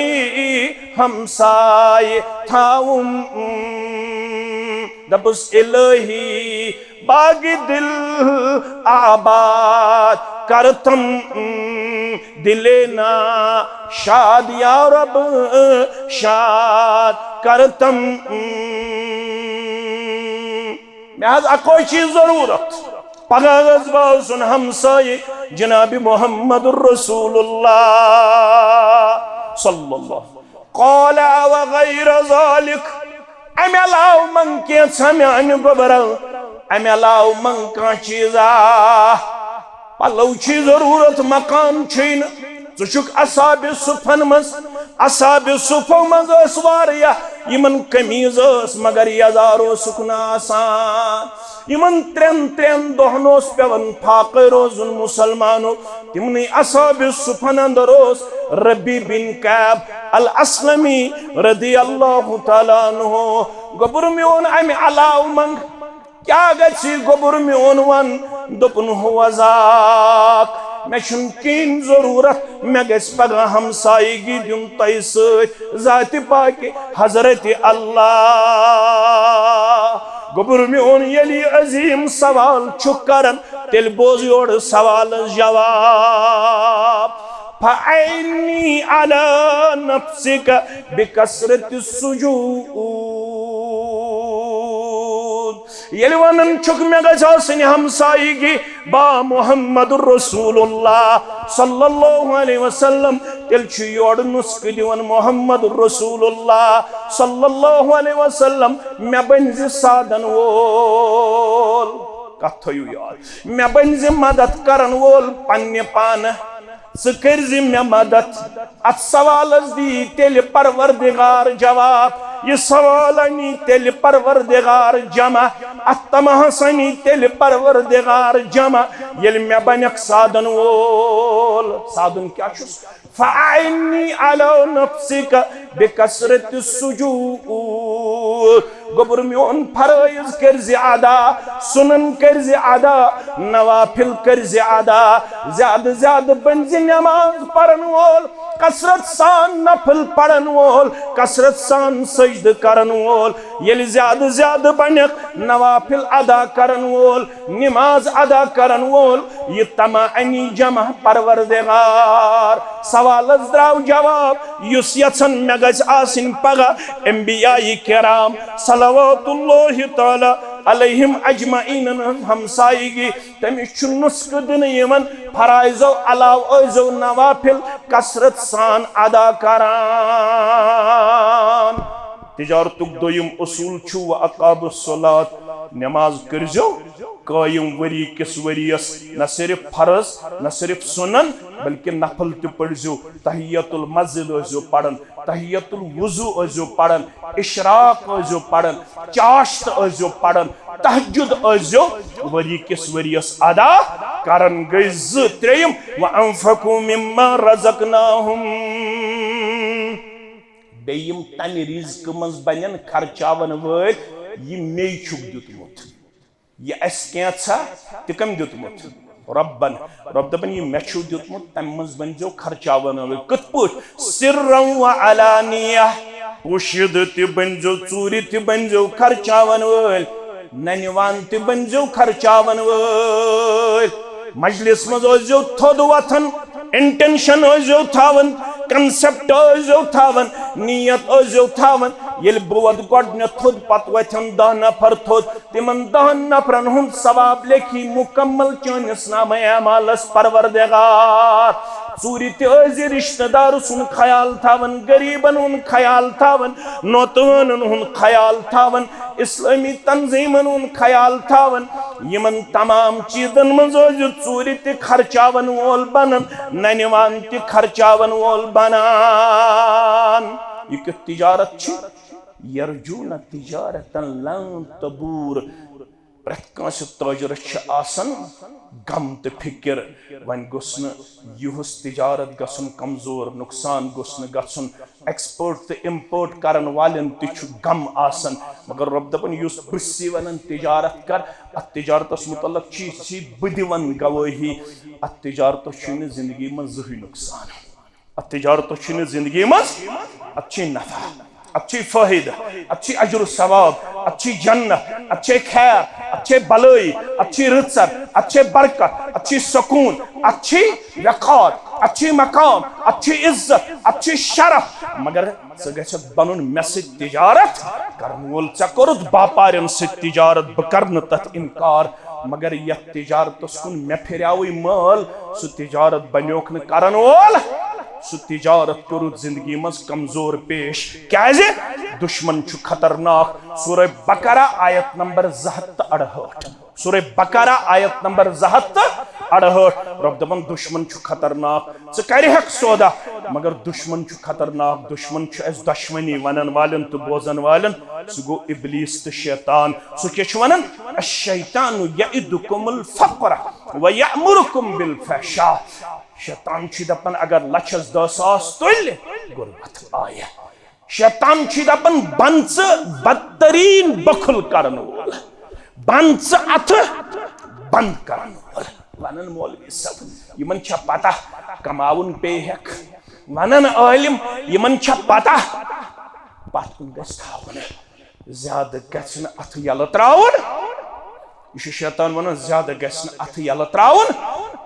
ہمسایہِ تھاوُم۔ دپُس الہی باغ دل آباد کرتم، دلے نا شاد یا رب شاد کرتم۔ مےٚ حظ اکوے چیٖز ضروٗرت، پگاہ حظ بہٕ آسُن ہمسایہِ جناب محمد رسول اللہ صلی اللہ۔ قال وغیر ذلک، امہِ علاوٕ منگ کینٛژھا میانہِ گوٚبرا، امہِ علاوٕ منگ کانٛہہ چیٖزا۔ پلو چھی ضروٗرت، مکان چھُے نہٕ، ژٕ چھُکھ اصحاب صفن منٛز۔ اصحاب صفو منٛز ٲسۍ واریاہ، یِمن قمیٖض ٲس مگر یزار اوسُکھ نہٕ آسان۔ یِمن ترٛٮ۪ن ترٛٮ۪ن دۄہن اوس پٮ۪وان فاقے روزُن مسلمانو۔ تِمنٕے اصحاب صفن اندر اوس ربیع بن کعب الاسلمی رضی اللہ تعالیٰ عنہ۔ گوٚبُر میون، امہِ علاوٕ منٛگ کیٛاہ گژھِ؟ گوٚبُر میون ون، دوٚپُن، ہو ذاک، مےٚ چھُنہٕ کِہیٖنۍ ضروٗرت، مےٚ گژھِ پگاہ ہمسایگی دیُن تۄہہِ سۭتۍ، ذاتِ پاکہِ حضرت اللہ۔ گوٚبُر میون، ییٚلہِ یہِ عظیٖم سوال چھُ کران، تیٚلہِ بوز یورٕ سوالس جواب۔ فَأَعِنِّي عَلَى نَفْسِكَ بِكَثْرَةِ السُّجُودِ۔ ییٚلہِ ونان چھُکھ مےٚ گژھِ آسٕنۍ ہمسایگی با محمد رسول اللہ صلی اللہ علیہ وسلم، تیٚلہِ چھُ یورٕ نُسخہٕ دِوان محمد رسول اللہ صلی اللہ علیہ وسلم، مےٚ بٔنۍ زِ سادن وول۔ کتھ تھٲیِو یاد، مےٚ بٔنۍ زِ مدد کرن وول پننہِ پانہٕ۔ ژٕ کٔرۍ زِ مےٚ مدد۔ اتھ سوالس دی تیٚلہِ پروردگار جواب، یہِ سوال انی تیٚلہِ پروردگار جمع، اتھ تمہس انی تیٚلہِ پروردگار جمع، ییٚلہِ مےٚ بنکھ سادن وول۔ سادن کیٛاہ چھُس؟ فَأَعِنِّي عَلَى نَفْسِكَ بِكَثْرَةِ السُّجُودِ۔ گوٚبُر میون، فرٲیض کٔرۍ زِ ادا، سُنن کٔرۍ زِ ادا، نوافل کٔرۍ زِ ادا، زیادٕ زیادٕ بٔنۍ زِ نماز پرن وول، کثرت سان نفل پرن وول، کثرت سان سجدٕ کرن وول۔ ییٚلہِ زیادٕ زیادٕ بنکھ نوافل ادا کرن وول، نماز ادا کرن وول، یہِ تمہ انی جمع پروردگار۔ سوالس درٛاو جواب، یُس یژھان مےٚ گژھِ آسٕنۍ پگاہ انبیاء کرام صلوات اللہ تعالیٰ علیہم اجمعین ہنٛز ہمسایگی، تٔمِس چھُ نُسخہٕ دِنہٕ یِوان، فرائضو علاوٕ ٲسۍزیو نوافل کثرت سان ادا کران۔ تجارتُک دوٚیِم اصوٗل چھُ، وَأَقَامُوا الصَّلَاةَ، نماز کٔرۍزیو قٲیِم ؤری کِس ؤریَس، نہ صرف فرض، نہ صرف سُنن، بلکہ نفل تہِ پٔرۍزیو۔ تحیت المسجد ٲسۍزیو پران، تحیت الوضو ٲسۍزیو پران، اشراق ٲسۍزیو پران، چاشت ٲسۍزیو پران، تہجد ٲسۍزیو ؤری کِس ؤریَس ادا کران۔ گٔے زٕ۔ ترٛیٚیِم، وَأَنفِقُوا مِمَّا رَزَقْنَاهُمْ۔ بیٚیہِ یِم تَمہِ رِزقہٕ منٛز بَنَن خرچاوَن وٲلۍ، یہِ مے چھُکھ دیُتمُت، یہِ اَسہِ کینٛژھا تہِ کٔمۍ دیُتمُت؟ رۄبَن۔ رۄب دَپان، یہِ مےٚ چھُو دیُتمُت، تَمہِ منٛز بٔنۍزیو خرچاوَن وٲلۍ۔ کِتھ پٲٹھۍ؟ سِرًّا وَعَلانِیَّةً، پوشیدٕ تہِ بٔنۍزیو، ژوٗرِ تہِ بٔنۍزیو خرچاوَن وٲلۍ۔ ننہِ وان تہِ بٔنۍزیو خرچاون وٲلۍ۔ مجلس منٛز ٲسۍزیو تھوٚد وۄتھان، intention ٲسۍزیو تھاوان، concept ٲسۍزیو تھاوان، نیت ٲسۍزیو تھاوان۔ ییٚلہِ بہٕ وۄتھٕ گۄڈٕنٮ۪تھ تھوٚد، پتہٕ وۄتھن دَہ نفر تھوٚد، تِمن دَہن نفرن ہُنٛد ثواب لیکھی مُکمل چٲنِس نامہ اعمالس پروردگار۔ ژوٗرِ تہِ ٲسۍ زِ رشتہٕ دار سُنٛد خیال تھاوان، غریبن ہُنٛد خیال تھاوان، نوتوانن ہُنٛد خیال تھاوان، اسلٲمی تنظیمن ہُنٛد خیال تھاوان۔ یِمن تمام چیٖزن منٛز ٲسۍ زِ ژوٗرِ تہِ خرچاون وول بنان، ننہِ وان تہِ خرچاون وول بنان۔ یہِ کیُتھ تجارت چھِ؟ یرجون تجارتا لن تبور۔ پرٛٮ۪تھ کٲنٛسہِ تٲجرس چھِ آسان غم تہٕ فِکر۔ وۄنۍ گوٚژھ نہٕ یِہُس تجارت گژھُن کمزور، نقصان گوٚژھ نہٕ گژھُن۔ ایکسپورٹ تہٕ امپورٹ کرن والٮ۪ن تہِ چھُ غم آسان، مگر رۄب دپان، یُس بہٕ سی ونان تجارت کر، اتھ تجارتس متعلق چھُ، چھُ بہٕ دِوان گوٲہی، اتھ تجارتس چھُنہٕ زندگی منٛز زٕہٕے نقصان۔ اتھ تجارتس چھُنہٕ زندگی منٛز، اتھ چھُے نفع، اتھ چھُے فٲیدٕ، اتھ چھُے اجر و ثواب، اتھ چھُے جنت، اتھ چھے خیر، اتھ چھے بلٲیی، اتھ چھُے رٕژر، اتھ چھے برکت، اتھ چھُے سکوٗن، اتھ چھُے وقار، اتھ چھُے مقام، اتھ چھُے عزت، اتھ چھُے شرف۔ مگر ژٕ گژھکھ بنُن مےٚ سۭتۍ تجارت کرن وول۔ ژےٚ کوٚرُتھ باپارٮ۪ن سۭتۍ تجارت، بہٕ کرٕ نہٕ تتھ انکار۔ مگر یتھ تجارتس کُن مےٚ پھیریاوٕے مٲل، سُہ تجارت بنیوکھ نہٕ کرن وول، سُہ تجارت کوٚرُتھ زندگی منٛز کمزور پیش۔ کیازِ؟ دشمن چھُ خطرناک۔ سورہ بقرہ آیت نمبر زٕ ہتھ تہٕ اڑہٲٹھ۔ سورہ بقرہ آیت نمبر زٕ ہتھ تہٕ اڑہٲٹھ۔ رۄب دپان، دشمن چھُ خطرناک۔ ژٕ کرِ ہیکھ سودا، مگر دشمن چھُ خطرناک۔ دشمن چھُ اسہِ دۄشوٕنی ونن والٮ۪ن تہٕ بوزن والٮ۪ن۔ سُہ گوٚو ابلیس تہٕ شیطان۔ سُہ کیٛاہ چھُ ونان؟ الشیطان یعدکم الفقر ویأمرکم بالفحشاء۔ شیطان چھُ دپان، اگر لچھس دہ ساس تُلہِ، غربت آیہِ۔ شیطان چھُ دپان، بن ژٕ بدترین بخل کرن وول، بن ژٕ اتھٕ بند کرن وول۔ ونان مولوی صٲب، یِمن چھا پتہ کماوُن پیٚیہِ ہیکھ؟ ونان عٲلم، یِمن چھا پتہ پتھ کُن گژھِ تھاوُن، زیادٕ گژھِ نہٕ اتھٕ یلہٕ تراوُن۔ یہِ چھُ شیطان ونان، زیادٕ گژھِ نہٕ اتھٕ یلہٕ تراوُن۔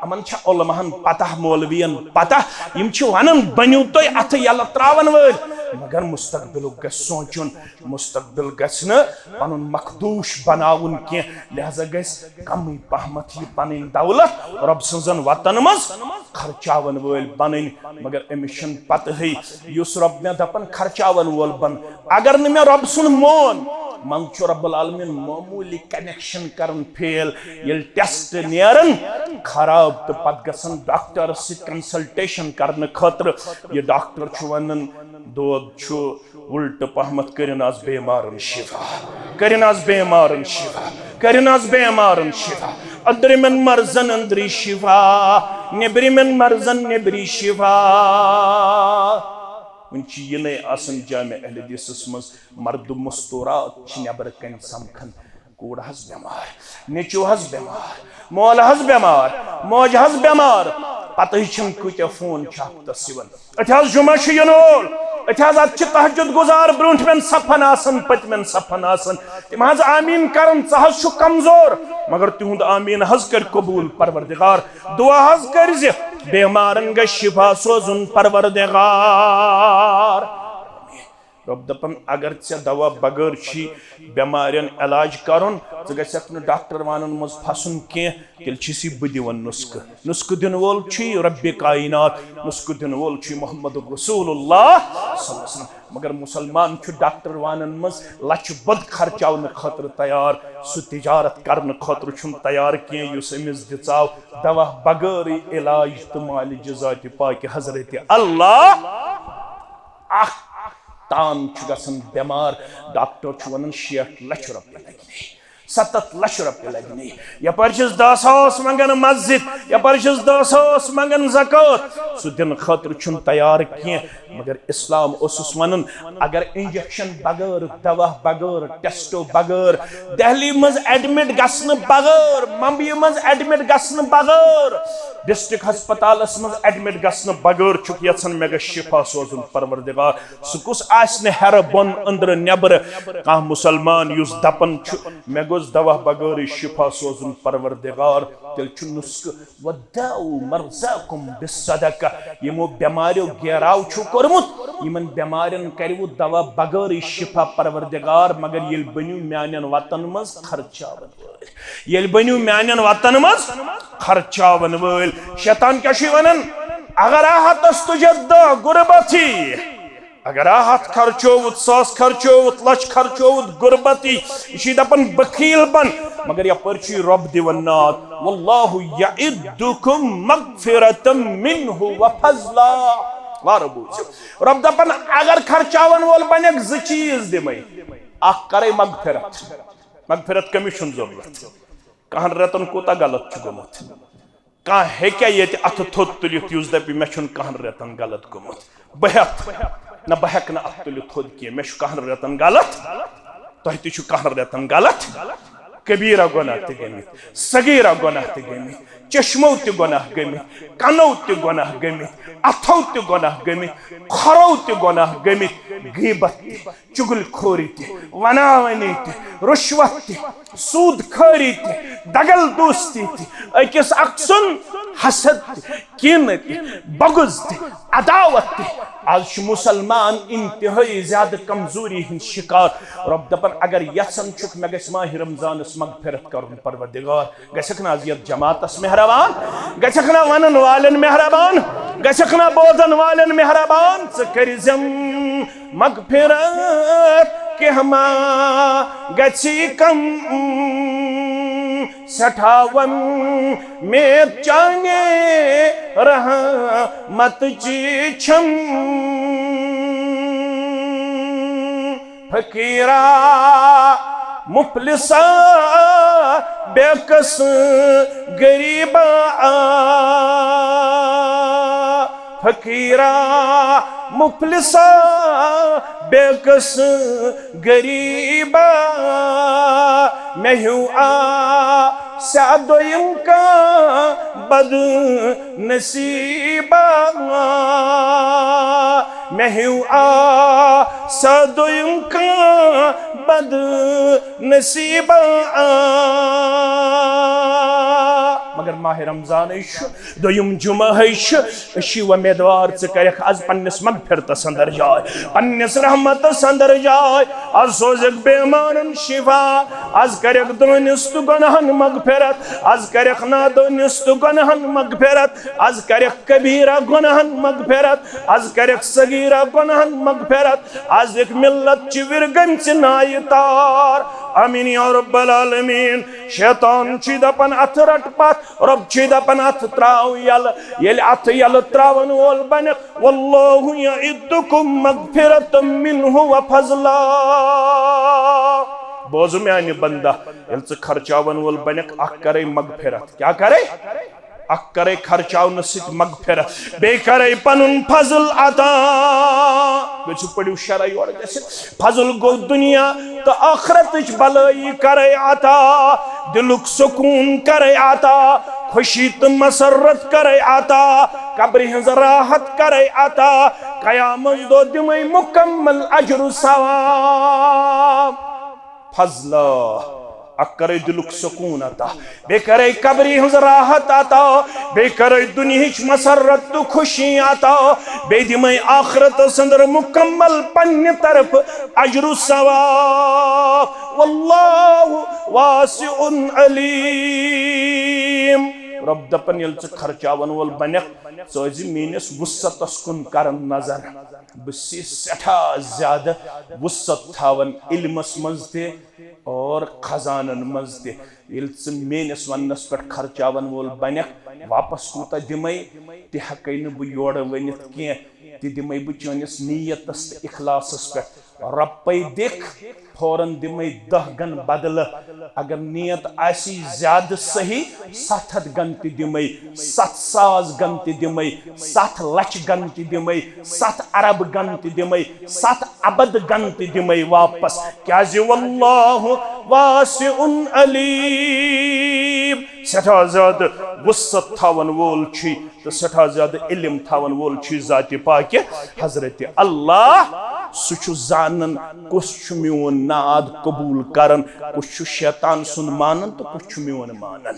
یِمن چھا علماہن پتہ، مولوین پتہ، یِم چھِ ونان، بٔنِو تُہۍ اتھٕ یلہٕ تراون وٲلۍ، مگر مستقبلُک گژھِ سونچُن، مستقبل گژھِ نہٕ پنُن مخدوش بناوُن کینٛہہ۔ لہذا گژھِ کمٕے پہمتھ یہِ پنٕنۍ دولت رۄب سٕنزن وتن منٛز خرچاون وٲلۍ بنٕنۍ۔ مگر أمِس چھنہٕ پتہٕے، یُس رۄب مےٚ دپان خرچاون وول بن، اگر نہٕ مےٚ رۄب سُنٛد مون، منٛزٕ چھُ رب العالمین معموٗلی کنیکشن کران فیل۔ ییٚلہِ ٹیسٹ نیرن خراب تہٕ پتہٕ گژھن ڈاکٹرس سۭتۍ کنسلٹیشن کرنہٕ خٲطرٕ، یہِ ڈاکٹر چھُ ونان، دود چھُ الٹہٕ پہمتھ، کٔرِن از بیمارن شفا، کٔرِن از بیمارن شفا، کٔرِن از بیمارن شفا، أنٛدرِمٮ۪ن مرضن أنٛدری شفا، نیٚبرِمٮ۪ن مرضن نیٚبری شفا۔ وۄنۍ چھِ یِنَے آسان جامع اہل حدیثس منٛز، مردم مستورات چھِ نٮ۪برٕ کنہِ سمکھان، کوٗر حظ بٮ۪مار، نیٚچو حظ بٮ۪مار، مول حظ بٮ۪مار، موج حظ بٮ۪مار، پتہٕ چھِنہٕ کۭتیاہ فون چھِ ہفتس یِوان۔ أتھۍ حظ جمعہ چھُ یِنہٕ وول، أتھۍ حظ اَتھ چھِ تہجد گزار برونٛٹھمٮ۪ن صفن آسان، پٔتمٮ۪ن صفن آسان۔ تِم حظ آمیٖن کرن، ژٕ حظ چھُکھ کمزور، مگر تِہُنٛد آمیٖن حظ کر قبول پروردگار۔ دعا حظ کٔرۍ زِ بیمارن گژھِ شفا سوزُن پروردگار۔ رۄب دپان، اگر ژےٚ دوا بغٲر چھی بٮ۪مارٮ۪ن علاج کرُن، ژٕ گژھکھ نہٕ ڈاکٹر وانن منٛز پھسُن کینٛہہ، تیٚلہِ چھُسی بہٕ دِوان نسخہٕ۔ نسخہٕ دِنہٕ وول چھُے رب کائنات، نسخہٕ دِنہٕ وول چھُے محمد رسول اللہ صلی اللہ علیہ وسلم۔ مگر مسلمان چھُ ڈاکٹر وانن منٛز لچھٕ بوٚد خرچاونہٕ خٲطرٕ تیار، سُہ تجارت کرنہٕ خٲطرٕ چھُنہٕ تیار کینٛہہ یُس أمِس دِژاو دوا بغٲرٕے علاج تہٕ مالِجہِ ذاتِ پاکہِ حضرت اللہ۔ اکھ تان چھُ گژھان بٮ۪مار، ڈاکٹر چھُ ونان شیٹھ لچھ رۄپیہِ لگہِ۔ ستتھ لچھ رۄپیہِ لگہِ نہٕ۔ یپٲرۍ چھِس دہ ساس منٛگان مسجد، یپٲرۍ چھِس دہ ساس منٛگان زکوٰۃ۔ سُہ دِنہٕ خٲطرٕ چھُنہٕ تیار کینٛہہ۔ مگر اسلام اوسُس ونان، اگر انجیکشن بغٲر، دوا بغٲر، ٹیسٹو بغٲر، دہلی منٛز ایڈمٹ گژھنہٕ بغٲر، ممبئی منٛز ایڈمٹ گژھنہٕ بغٲر، ڈسٹرکٹ ہسپتالس منٛز ایڈمٹ گژھنہٕ بغٲر چھُکھ یژھان مےٚ گژھِ شفا سوزُن پروردگار، سُہ کُس آسہِ نہٕ ہیرٕ بۄن أنٛدرٕ نٮ۪برٕ کانٛہہ مسلمان یُس دپان چھُ، مےٚ گوٚژھ دوا بغٲرٕے شفا سوزُن پروردگار؟ تیٚلہِ چھُ نسخہٕ، وداؤ مرضاکم بالصدقہ، یِمو بٮ۪ماریو گیراو چھُ کوٚرمُت، یِمن بٮ۪مارٮ۪ن کروٕ دوا بغٲرٕے شفا پروردگار، مگر ییٚلہِ بٔنِو میانٮ۪ن وتن منٛز خرچاون وٲلۍ، ییٚلہِ بٔنِو میانٮ۪ن وتن منٛز خرچاون وٲلۍ۔ شیطان کیٛاہ چھُے ونان؟ اگر آہتس تجد غربتی، اگر آہت خرچووُت، ساس خرچووُت، لچھ خرچووُت، غربتی، یہِ چھُے دپان بخیل بن، مگر یپٲرۍ چھُے رۄب دِوان ناد، واللہ یعدکم مغفرة منہ و فضلا۔ وارٕ بوٗزِو، رۄب دپان اگر خرچاون وول بنکھ، زٕ چیٖز دِمے، اکھ کرے مغفرت۔ مغفرت کٔمِس چھُنہٕ ضروٗرت؟ کہن رٮ۪تن کوٗتاہ غلط چھُ گوٚمُت؟ کانٛہہ ہیٚکیٛاہ ییٚتہِ اَتھٕ تھوٚد تُلِتھ یُس دَپہِ، "مےٚ چھُنہٕ کَہَن رٮ۪تَن غلط گوٚمُت، بہٕ ہٮ۪تھ نہ، بہٕ ہٮ۪کہٕ نہٕ اَتھٕ تُلِتھ تھوٚد کینٛہہ، مےٚ چھُ کَہَن رٮ۪تَن غلط"؟ تۄہہِ تہِ چھُ کَہَن رٮ۪تَن غلط۔ کبیٖرہ گۄناہ تہِ گٔمٕتۍ، صغیٖرہ گۄناہ تہِ گٔمٕتۍ، چشمو تہِ گۄناہ گٔمٕتۍ، کَنو تہِ گۄناہ گٔمٕتۍ، اَتھو تہِ گۄناہ گٔمٕتۍ، کھۄرو تہِ گۄناہ گٔمٕتۍ، غیٖبت تہِ، چُغل خوری تہِ، وناونی تہِ، رُشوت تہِ، سود خوری تہِ، دغل دوستی تہِ، أکِس اکھ سُنٛد حسد تہِ، کینہٕ تہِ، بغض تہِ، عداوت تہِ۔ آز چھُ مسلمان انتہٲئی زیادٕ کمزوری ہُنٛد شکار۔ رۄب دپان، اگر یژھان چھُکھ مےٚ گژھِ ماہِ رمضانس مغفرت کرُن پروردگار، گژھکھ نہ از یتھ جماعتس مہربان؟ گژھکھ نہ ونن والٮ۪ن مہربان؟ گژھکھ نہ بوزن والٮ۪ن مہربان؟ ژٕ کٔرزٮ۪م مغفرت، کینٛہہ ما گژھی کم؟ سٮ۪ٹھاہ وۄمید چانہِ رحمتچی چھم۔ فقیرا، مفلسا، بے کس، غریبا، فقیرا، مفلسا، بے کس، غریبا، مےٚ ہیوٗ آسیا دوٚیِم کانٛہہ بد نصیبا؟ مےٚ ہیوٗ آسیا دوٚیِم کانٛہہ بد نصیبا؟ مگر ماہِ رمضانٕے چھُ، دوٚیِم جمعہ ہے چھُ، أسۍ چھِ وۄمیدوار ژٕ کرکھ از پننِس مغفرتس اندر جاے، پننِس رحمتس اندر جاے۔ از سوزکھ بیمارن شفا، از کرکھ دٲنِس تہٕ گۄناہن مغفرت، از کرکھ نادٲنِس تہٕ گۄناہن مغفرت، از کرکھ کبیرہ گۄناہن مغفرت، از کرکھ صغیرہ گۄناہن مغفرت، از دِکھ ملت چہِ وِرِ گٔمژِ نایہِ تار۔ آمین یا رب العالمین۔ شیطان چھُے دپان اتھٕ رٹ پتھ، رۄب چھُے دپان اتھٕ تراو یلہٕ۔ ییٚلہِ اتھٕ یلہٕ تراون وول بنکھ، واللہ یعدکم مغفرة منہ و فضلا۔ بوزو میانہِ بندہ، ییٚلہِ ژٕ خرچاون وول بنکھ، اکھ کرے مغفرت۔ کیٛاہ کرے؟ اکھ کرے خرچاونہٕ سۭتۍ مغفرت، بیٚیہِ کرے پنُن فضل عطا۔ گٔژھِو پٔرِو شرح یورٕ گٔژھِتھ۔ فضل گوٚو دنیا تہٕ ٲخرتٕچ بلٲیی کرے عطا، دلُک سکوٗن کرے عطا، خوشی تہٕ مسرت کرے عطا، قبرِ ہٕنٛز راحت کرے عطا، قیامت دۄہ دِمے مکمل اجر و ثواب۔ فضلہ، اکھ کرے دلُک سکوٗن عطا، بیٚیہِ کرے قبرِ ہٕنٛز راحت عطا، بیٚیہِ کرے دُنیہٕچ مسرت تہٕ خوشی عطا، بیٚیہِ دِمے آخرتس اندر مکمل پننہِ طرفہٕ اجر و ثواب۔ واللہ واسع علیم۔ رۄب دپان، ییٚلہِ ژٕ خرچاون وول بنکھ، ژٕ ٲسۍ زِ میٲنِس وسعتس کُن کران نظر۔ بہٕ چھُس سٮ۪ٹھاہ زیادٕ وسعت تھاوان علمس منٛز تہِ اور خزانن منٛز تہِ۔ ییٚلہِ ژٕ میٲنِس وننس پٮ۪ٹھ خرچاون وول بنکھ، واپس کوٗتاہ دِمے، تہِ ہٮ۪کے نہٕ بہٕ یورٕ ؤنِتھ کینٛہہ۔ تہِ دِمے بہٕ چٲنِس نیتس تہٕ اخلاصس پٮ۪ٹھ۔ رۄپے دِکھ، فوراً دِمے دَہ گن بدلہٕ۔ اگر نیت آسی زیادٕ صحیح، ستھ ہتھ گن تہِ دِمے، ستھ ساس گن تہِ دِمے، ستھ لچھ گن تہِ دِمے، ستھ ارب گن تہِ دِمے، ستھ ابد گن تہِ دِمے واپس۔ کیازِ واللہ واسع علیم، سٮ۪ٹھاہ زیادٕ وسعت تھاون وول چھُے تہٕ سٮ۪ٹھاہ زیادٕ علم تھاون وول چھُے ذاتِ پاکہِ حضرت اللہ۔ سُہ چھُ زانان کُس چھُ میون ناد قبول کران، کُس چھُ شیطان سُنٛد مانان تہٕ کُس چھُ میون مانان۔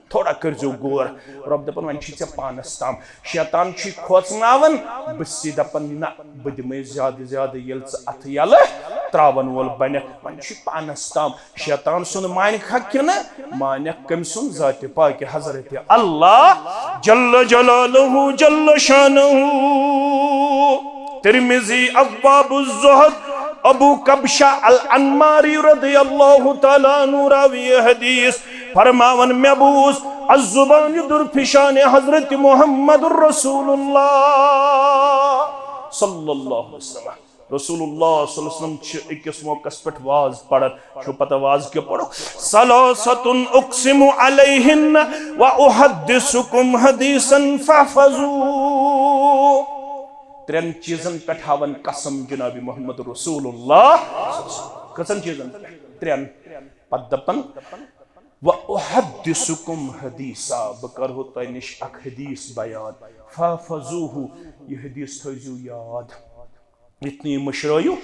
تھوڑا کٔرزیو غور۔ رۄب دپان، وۄنۍ چھُے ژےٚ پانس تام۔ شیطان چھُے کھوژناوان، بہٕ چھُسے دپان، نہ، بہٕ دِمے زیادٕ زیادٕ۔ ییٚلہِ ژٕ اتھٕ یلہٕ تراون وول بنکھ۔ وۄنۍ چھُ پانس تام شیطان سُنٛد مانکھا کِنہٕ مانکھ کٔمۍ سُنٛد؟ ذاتِ پاکہِ حضرت اللہ جل جلالہ جل شانہ۔ ترمذی ابواب الزہد، ابو کبشہ الانماری رضی اللہ تعالیٰ عنہ راوی حدیث، فرماون، مےٚ بوٗز الزبان درفشان حضرت محمد رسول اللہ صلی اللہ علیہ وسلم۔ رسول اللہ صلی اللہ علیہ وسلم چھِ أکِس موقعس پٮ۪ٹھ واز پران۔ چھُو پتہ واز کیٛاہ پرُکھ؟ ثلاثة اقسم علیہن و احدثکم حدیثا فاحفظوا۔ ترٛٮ۪ن چیٖزن پٮ۪ٹھ ہاون قسم جناب محمد رسول اللہ۔ کٔژن چیٖزن پٮ۪ٹھ؟ ترٛٮ۪ن۔ پتہٕ دپن، و احدثکم حدیثا، بہٕ کرہو تۄہہِ نِش اکھ حدیث بیان۔ فاحفظوہ، یہِ حدیث تھٲیزیو یاد۔ یُتھ نہٕ یہِ مٔشرٲیِو،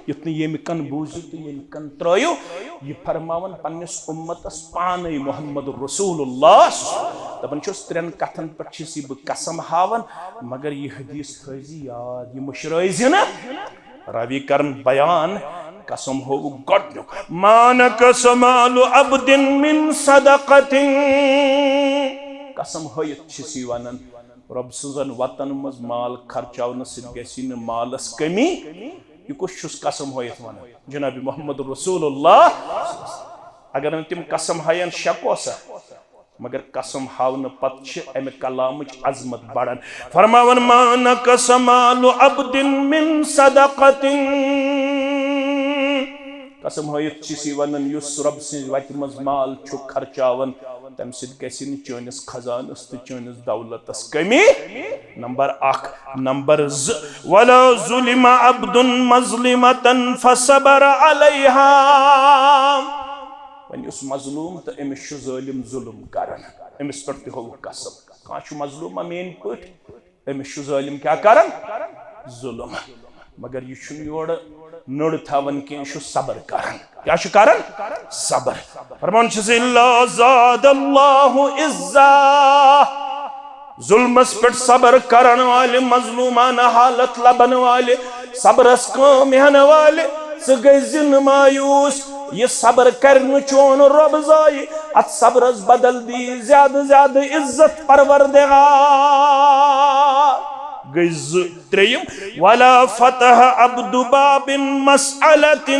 یُتھ نہٕ ییٚمہِ کن بوٗزِو تہٕ ییٚمہِ کن ترٲیِو۔ یہِ فرماوان پننِس اُمتس پانے محمد رسول اللہ۔ دپان چھُس، ترٛٮ۪ن کتھن پٮ۪ٹھ چھُس یہِ بہٕ قسم ہاوان، مگر یہِ حدیث تھٲیزِ یاد، یہِ مٔشرٲیزِ نہٕ۔ راوی کرن بیان، قسم ہووُکھ گۄڈنیُک، ما نقص مال عبد من صدقة۔ قسم ہٲیِتھ چھِ سی ونان، رۄب سٕنٛزن وتن منٛز مال خرچاونہٕ سۭتۍ گژھِ نہٕ مالس کمی۔ یہِ کُس چھُس قسم ہٲیِتھ ونان؟ جناب محمد رسول اللہ۔ اگر نہٕ تِم قسم ہاین، شک اوسا؟ مگر قسم ہاونہٕ پتہٕ چھِ امہِ کلامٕچ عظمت بڑان۔ فرماوان، ما نقص مال عبد من صدقة۔ قسم ہٲیِتھ چھِ سی ونان، یُس رۄب سٕنٛزِ وتہِ منٛز مال چھُ خرچاوان، تمہِ سۭتۍ گژھِ نہٕ چٲنِس خزانس تہٕ چٲنِس دولتس کمی۔ نمبر اکھ۔ نمبر زٕ، ولا ظلم عبد مظلمة فصبر عليها۔ وۄنۍ یُس مظلوم تہٕ أمِس چھُ ظٲلِم ظُلم کران، أمِس پٮ۪ٹھ تہِ ہووُکھ قسم۔ کانٛہہ چھُ مظلوم، ما میٲنۍ پٲٹھۍ، أمِس چھُ ظٲلِم کیٛاہ کران؟ ظُلم۔ مگر یہِ چھُنہٕ یورٕ نٔڑ تھاوان کینٛہہ، یہِ چھُ صبر کران۔ کیٛاہ چھُ کران؟ صبر۔ فرمان چھُس، الا زاد اللہ عزا۔ ظلمس پٮ۪ٹھ صبر کرن والہِ، مظلومانہ حالت لبن والہِ، صبرس کٲم ہٮ۪ن والہِ، ژٕ گٔے زِ نہٕ مایوس۔ یہِ صبر کرِ نہٕ چون رۄب ضایع، اتھ صبرس بدل دی زیادٕ زیادٕ عزت پروردگار۔ گٔے زٕ۔ ترٛیٚیِم، ولا فتح عبد باب مسألة۔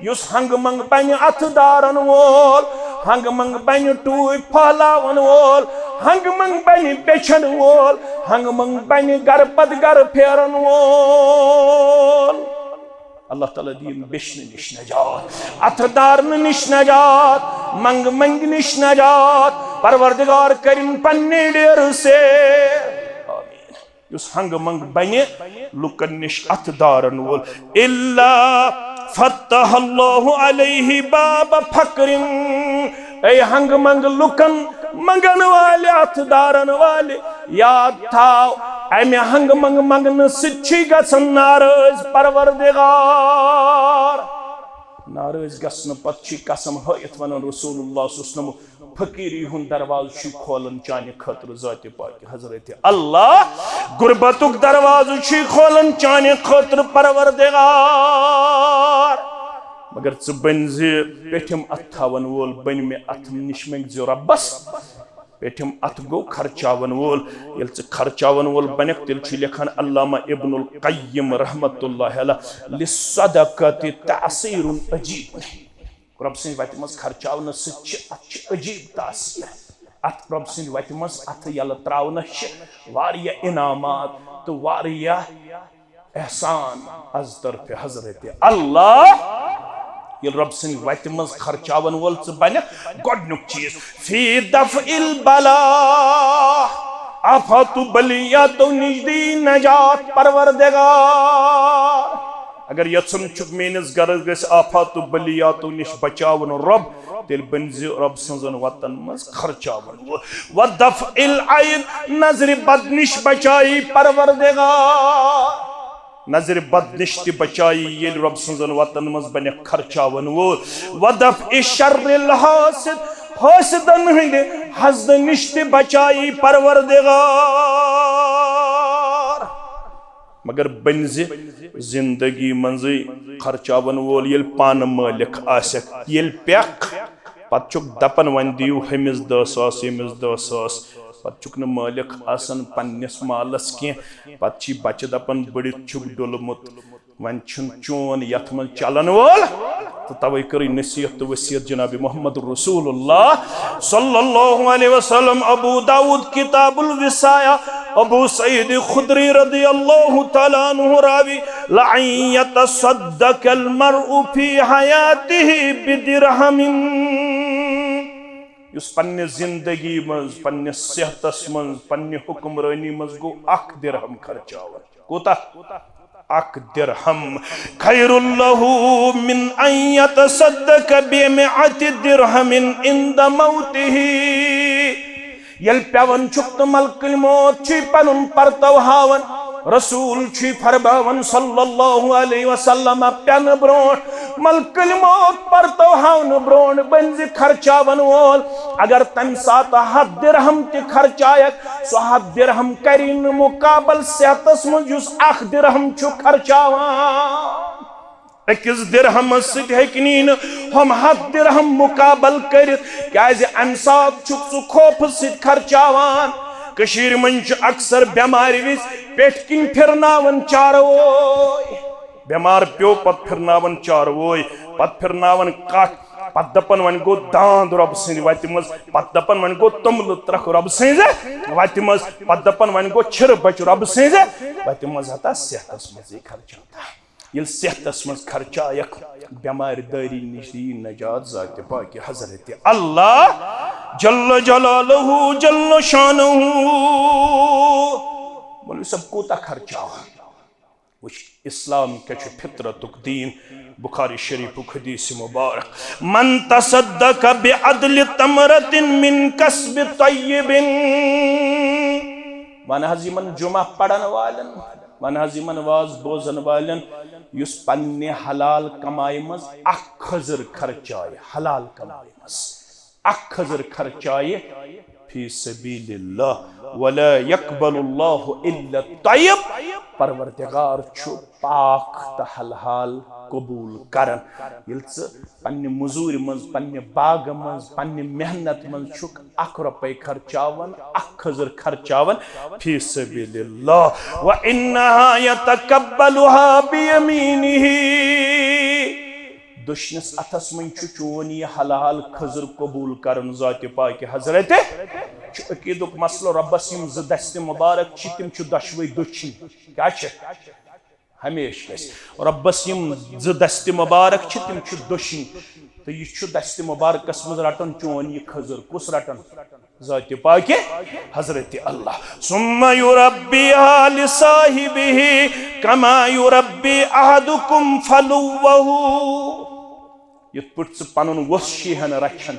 یُس ہنگہٕ منگہٕ بنہِ اتھٕ دارن وول، ہنگہٕ منگہٕ بنہِ ٹوٗپۍ پھہلاون وول، ہنگہٕ منگہٕ بنہِ بیچھن وول، ہنگہٕ منگہٕ بنہِ گرٕ پتہٕ گرٕ پھیرن وول۔ اللہ تعالیٰ دِیِن بیچھنہٕ نِش نجات، اتھٕ دارنہٕ نِش نجات، منگہٕ منگہٕ نِش نجات۔ پروردگار کرِن پننہِ ڈیرٕ سے۔ آمین۔ یُس ہنگہٕ منگہٕ بنہِ لُکن نِش اتھٕ دارن وول، الا فتح اللہ علیہ باب فقر۔ اے ہنگہٕ منگہٕ لُکن منگن والہِ، اتھٕ دارن والہِ، یاد تھاو، امہِ ہنگہٕ منگہٕ منگنہٕ سۭتۍ چھُے گژھان ناراض پروردگار۔ ناراض گژھنہٕ پتہٕ چھُے قسم ہٲیِتھ ونان رسول اللہ صلی اللہ علیہ وسلم، فقیری ہُنٛد دروازٕ چھُے کھولان چانہِ خٲطرٕ ذاتِ پاکہِ حضرت اللہ، غربتُک دروازٕ چھُے کھولان چانہِ خٲطرٕ پروردگار۔ مگر ژٕ بٔنۍ زِ پیٚٹھِم اَتھٕ تھاوَن وول، بٔنۍ مےٚ اَتھٕ نِش منٛگۍ زِ رۄبَس۔ پیٚٹھِم اَتھٕ گوٚو خرچاوَن وول۔ ییٚلہِ ژٕ خرچاوَن وول بَنَکھ، تیٚلہِ چھُ لیکھان علامہ ابن القیم رحمتہ اللہ علیہ، للصدقۃ تأثیر عجیب۔ رۄب سٕنٛزِ وَتہِ منٛز خرچاونہٕ سۭتۍ چھِ، اَتھ چھِ عجیٖب تاثیر۔ اَتھ رۄب سٕنٛزِ وَتہِ منٛز اَتھٕ یَلہٕ ترٛاونَس چھِ واریاہ انعامات تہٕ واریاہ احسان از طرفِ حضرت اللہ۔ ییٚلہِ رۄب سٕنٛزِ وَتہِ منٛز خرچاوَن وول ژٕ بَنَکھ، گۄڈٕنیُک چیٖز، فی دفع البلاء، آفات و بلیاتو نِش دی نجات پروردگار۔ اگر یژھان چھُکھ میٲنِس گرس گژھِ آفات و بلیاتو نِش بچاوُن رۄب، تیٚلہِ بٔنۍ زِ رۄب سٕنٛزن وتن منٛز خرچاوُن۔ و دفع العین، نظرِ بد نِش بچایی پروردگار۔ نظرِ بد نِش تہِ بچایی ییٚلہِ رۄب سٕنٛزن وتن منٛز بنہِ خرچاوُن وول۔ و دفع شر الحاسد، حٲسدن ہٕنٛدِ حسدٕ نِش تہِ بچایی پروردگار۔ مگر بٔنزِ زندگی منٛزٕے خرچاون وول ییٚلہِ پانہٕ مٲلِک آسٮ۪کھ، ییٚلہِ پٮ۪کھ، پتہٕ چھُکھ دپان، "وۄنۍ دِیِو ہُمِس دَہ ساس، ییٚمِس دَہ ساس۔" پتہٕ چھُکھ نہٕ مٲلِک آسان پننِس مالس کینٛہہ۔ پتہٕ چھی بچہِ دپان، "بٔڑِتھ چھُکھ ڈوٚلمُت، وۄنۍ چھُنہٕ چون یتھ منٛز چلن وول۔" تہٕ توے کٔرٕے نصیحت تہٕ وصیت جناب محمد رسول اللہ صلی اللہ علیہ وسلم۔ ابو داؤد کتاب الوصایا، ابو سعید خدری رضی اللہ تعالیٰ عنہ راوی، "لأن يتصدق المرء في حياته بدرهم۔" یُس پننہِ زندگی منٛز، پننہِ صحتس منٛز، پننہِ حکمرٲنی منٛز گوٚو اکھ درہم خرچاوان۔ کوٗتاہ؟ اکھ درہم۔ "خیر لہ من ان یتصدق بمئة درہم عند موتہ۔" ییٚلہِ پٮ۪وان چھُکھ تہٕ ملکٕلۍ موت چھُے پنُن پرتو ہاوان، رسول چھُے فرماوان صلی اللہ علیہ وسلم، پٮ۪نہٕ برونٛٹھ، ملکٕلۍ موت پرتو ہاونہٕ برونٛٹھ بٔنزِ خرچاون وول، اگر تمہِ ساتہٕ ہتھ درہم تہِ خرچایکھ، سُہ ہتھ درہم کری نہٕ مقابل صحتس منٛز یُس اکھ درہم چھُ خرچاوان۔ أکِس درہمس سۭتۍ ہیٚکہِ نہٕ ہُم ہتھ درہم مقابل کٔرِتھ، کیازِ امہِ ساتہٕ چھُکھ ژٕ خوفہٕ سۭتۍ خرچاوان۔ کٔشیٖرِ منٛز چھُ اکثر بٮ۪مارِ وِزِ پیٚٹھۍ کِنۍ پھِرناوان چاروٲے۔ بٮ۪مار پیوٚو، پتہٕ پھِرناوان چاروٲے، پتہٕ پھِرناوان کٹھ، پتہٕ دپان، "وۄنۍ گوٚو داند رۄبہٕ سٕنٛزِ وتہِ منٛز"، پتہٕ دپان، "وۄنۍ گوٚو توٚملہٕ ترکھ رۄبہٕ سٕنٛزِ وتہِ منٛز"، پتہٕ دپان، "وۄنۍ گوٚو چھِرٕ بچہِ رۄبہٕ سٕنٛزِ وتہِ منٛز"۔ ہتا صحتس منٛزٕے خرچاو۔ ییٚلہِ صحتس منٛز خرچایکھ، بٮ۪مارِ دٲری نِش دِیی نجات ذاتِ پاکہِ حضرت اللہ جل جلالہ جل شانہ۔ مولوی صٲب کوٗتاہ خرچاوان؟ وٕچھ، اسلام کیٛاہ چھُ، فطرتُک دیٖن۔ بخاری شریفُک حدیث مبارک، "من تصدق بعدل تمرة من کسب طیب۔" ون حظ یِمن جمعہ پرن والٮ۪ن، ون حظ یِمن واز بوزن والٮ۪ن، یُس پننہِ حلال کمایہِ منٛز اکھ کھٔزٕر خرچایہِ، حلال کمایہِ منٛز اکھ کھٔزٕر خرچایہِ فی سبیل اللہ، ولا یقبل اللہ الا الطیب، پروردگار چھُ پاک تہٕ حلال قبول کران۔ ییٚلہِ ژٕ پننہِ مٔزوٗرِ منٛز، پننہِ باغہٕ منٛز، پننہِ محنت منٛز چھُکھ اکھ رۄپے خرچاوان، اکھ کھٔزٕر خرچاوان فی سبیل اللہ، وانہا یتقبلہا بیمینہ، دٔچھنِس اتھس منٛز چھُ چون یہِ حلال کھٔزٕر قبول کران ذاتِ پاکہِ حضرت۔ چھُ عقیٖدُک مسلہٕ، رۄبس یِم زٕ دستِ مبارک چھِ، تِم چھِ دۄشوے دٔچھِنۍ۔ کیٛاہ چھِ؟ ہمیشہِ گژھِ۔ رۄبس یِم زٕ دستِ مبارک چھِ، تِم چھِ دٔچھِنۍ۔ تہٕ یہِ چھُ دستِ مبارکس منٛز رٹان چون یہِ کھٔزٕر۔ کُس رٹان؟ ذاتِ پاکہِ حضرت اللہ۔ ثم یربیہا لصاحبہ کما یربی احدکم فلوہ۔ یِتھ پٲٹھۍ ژٕ پنُن وۄژھ چھُے ہن رچھان،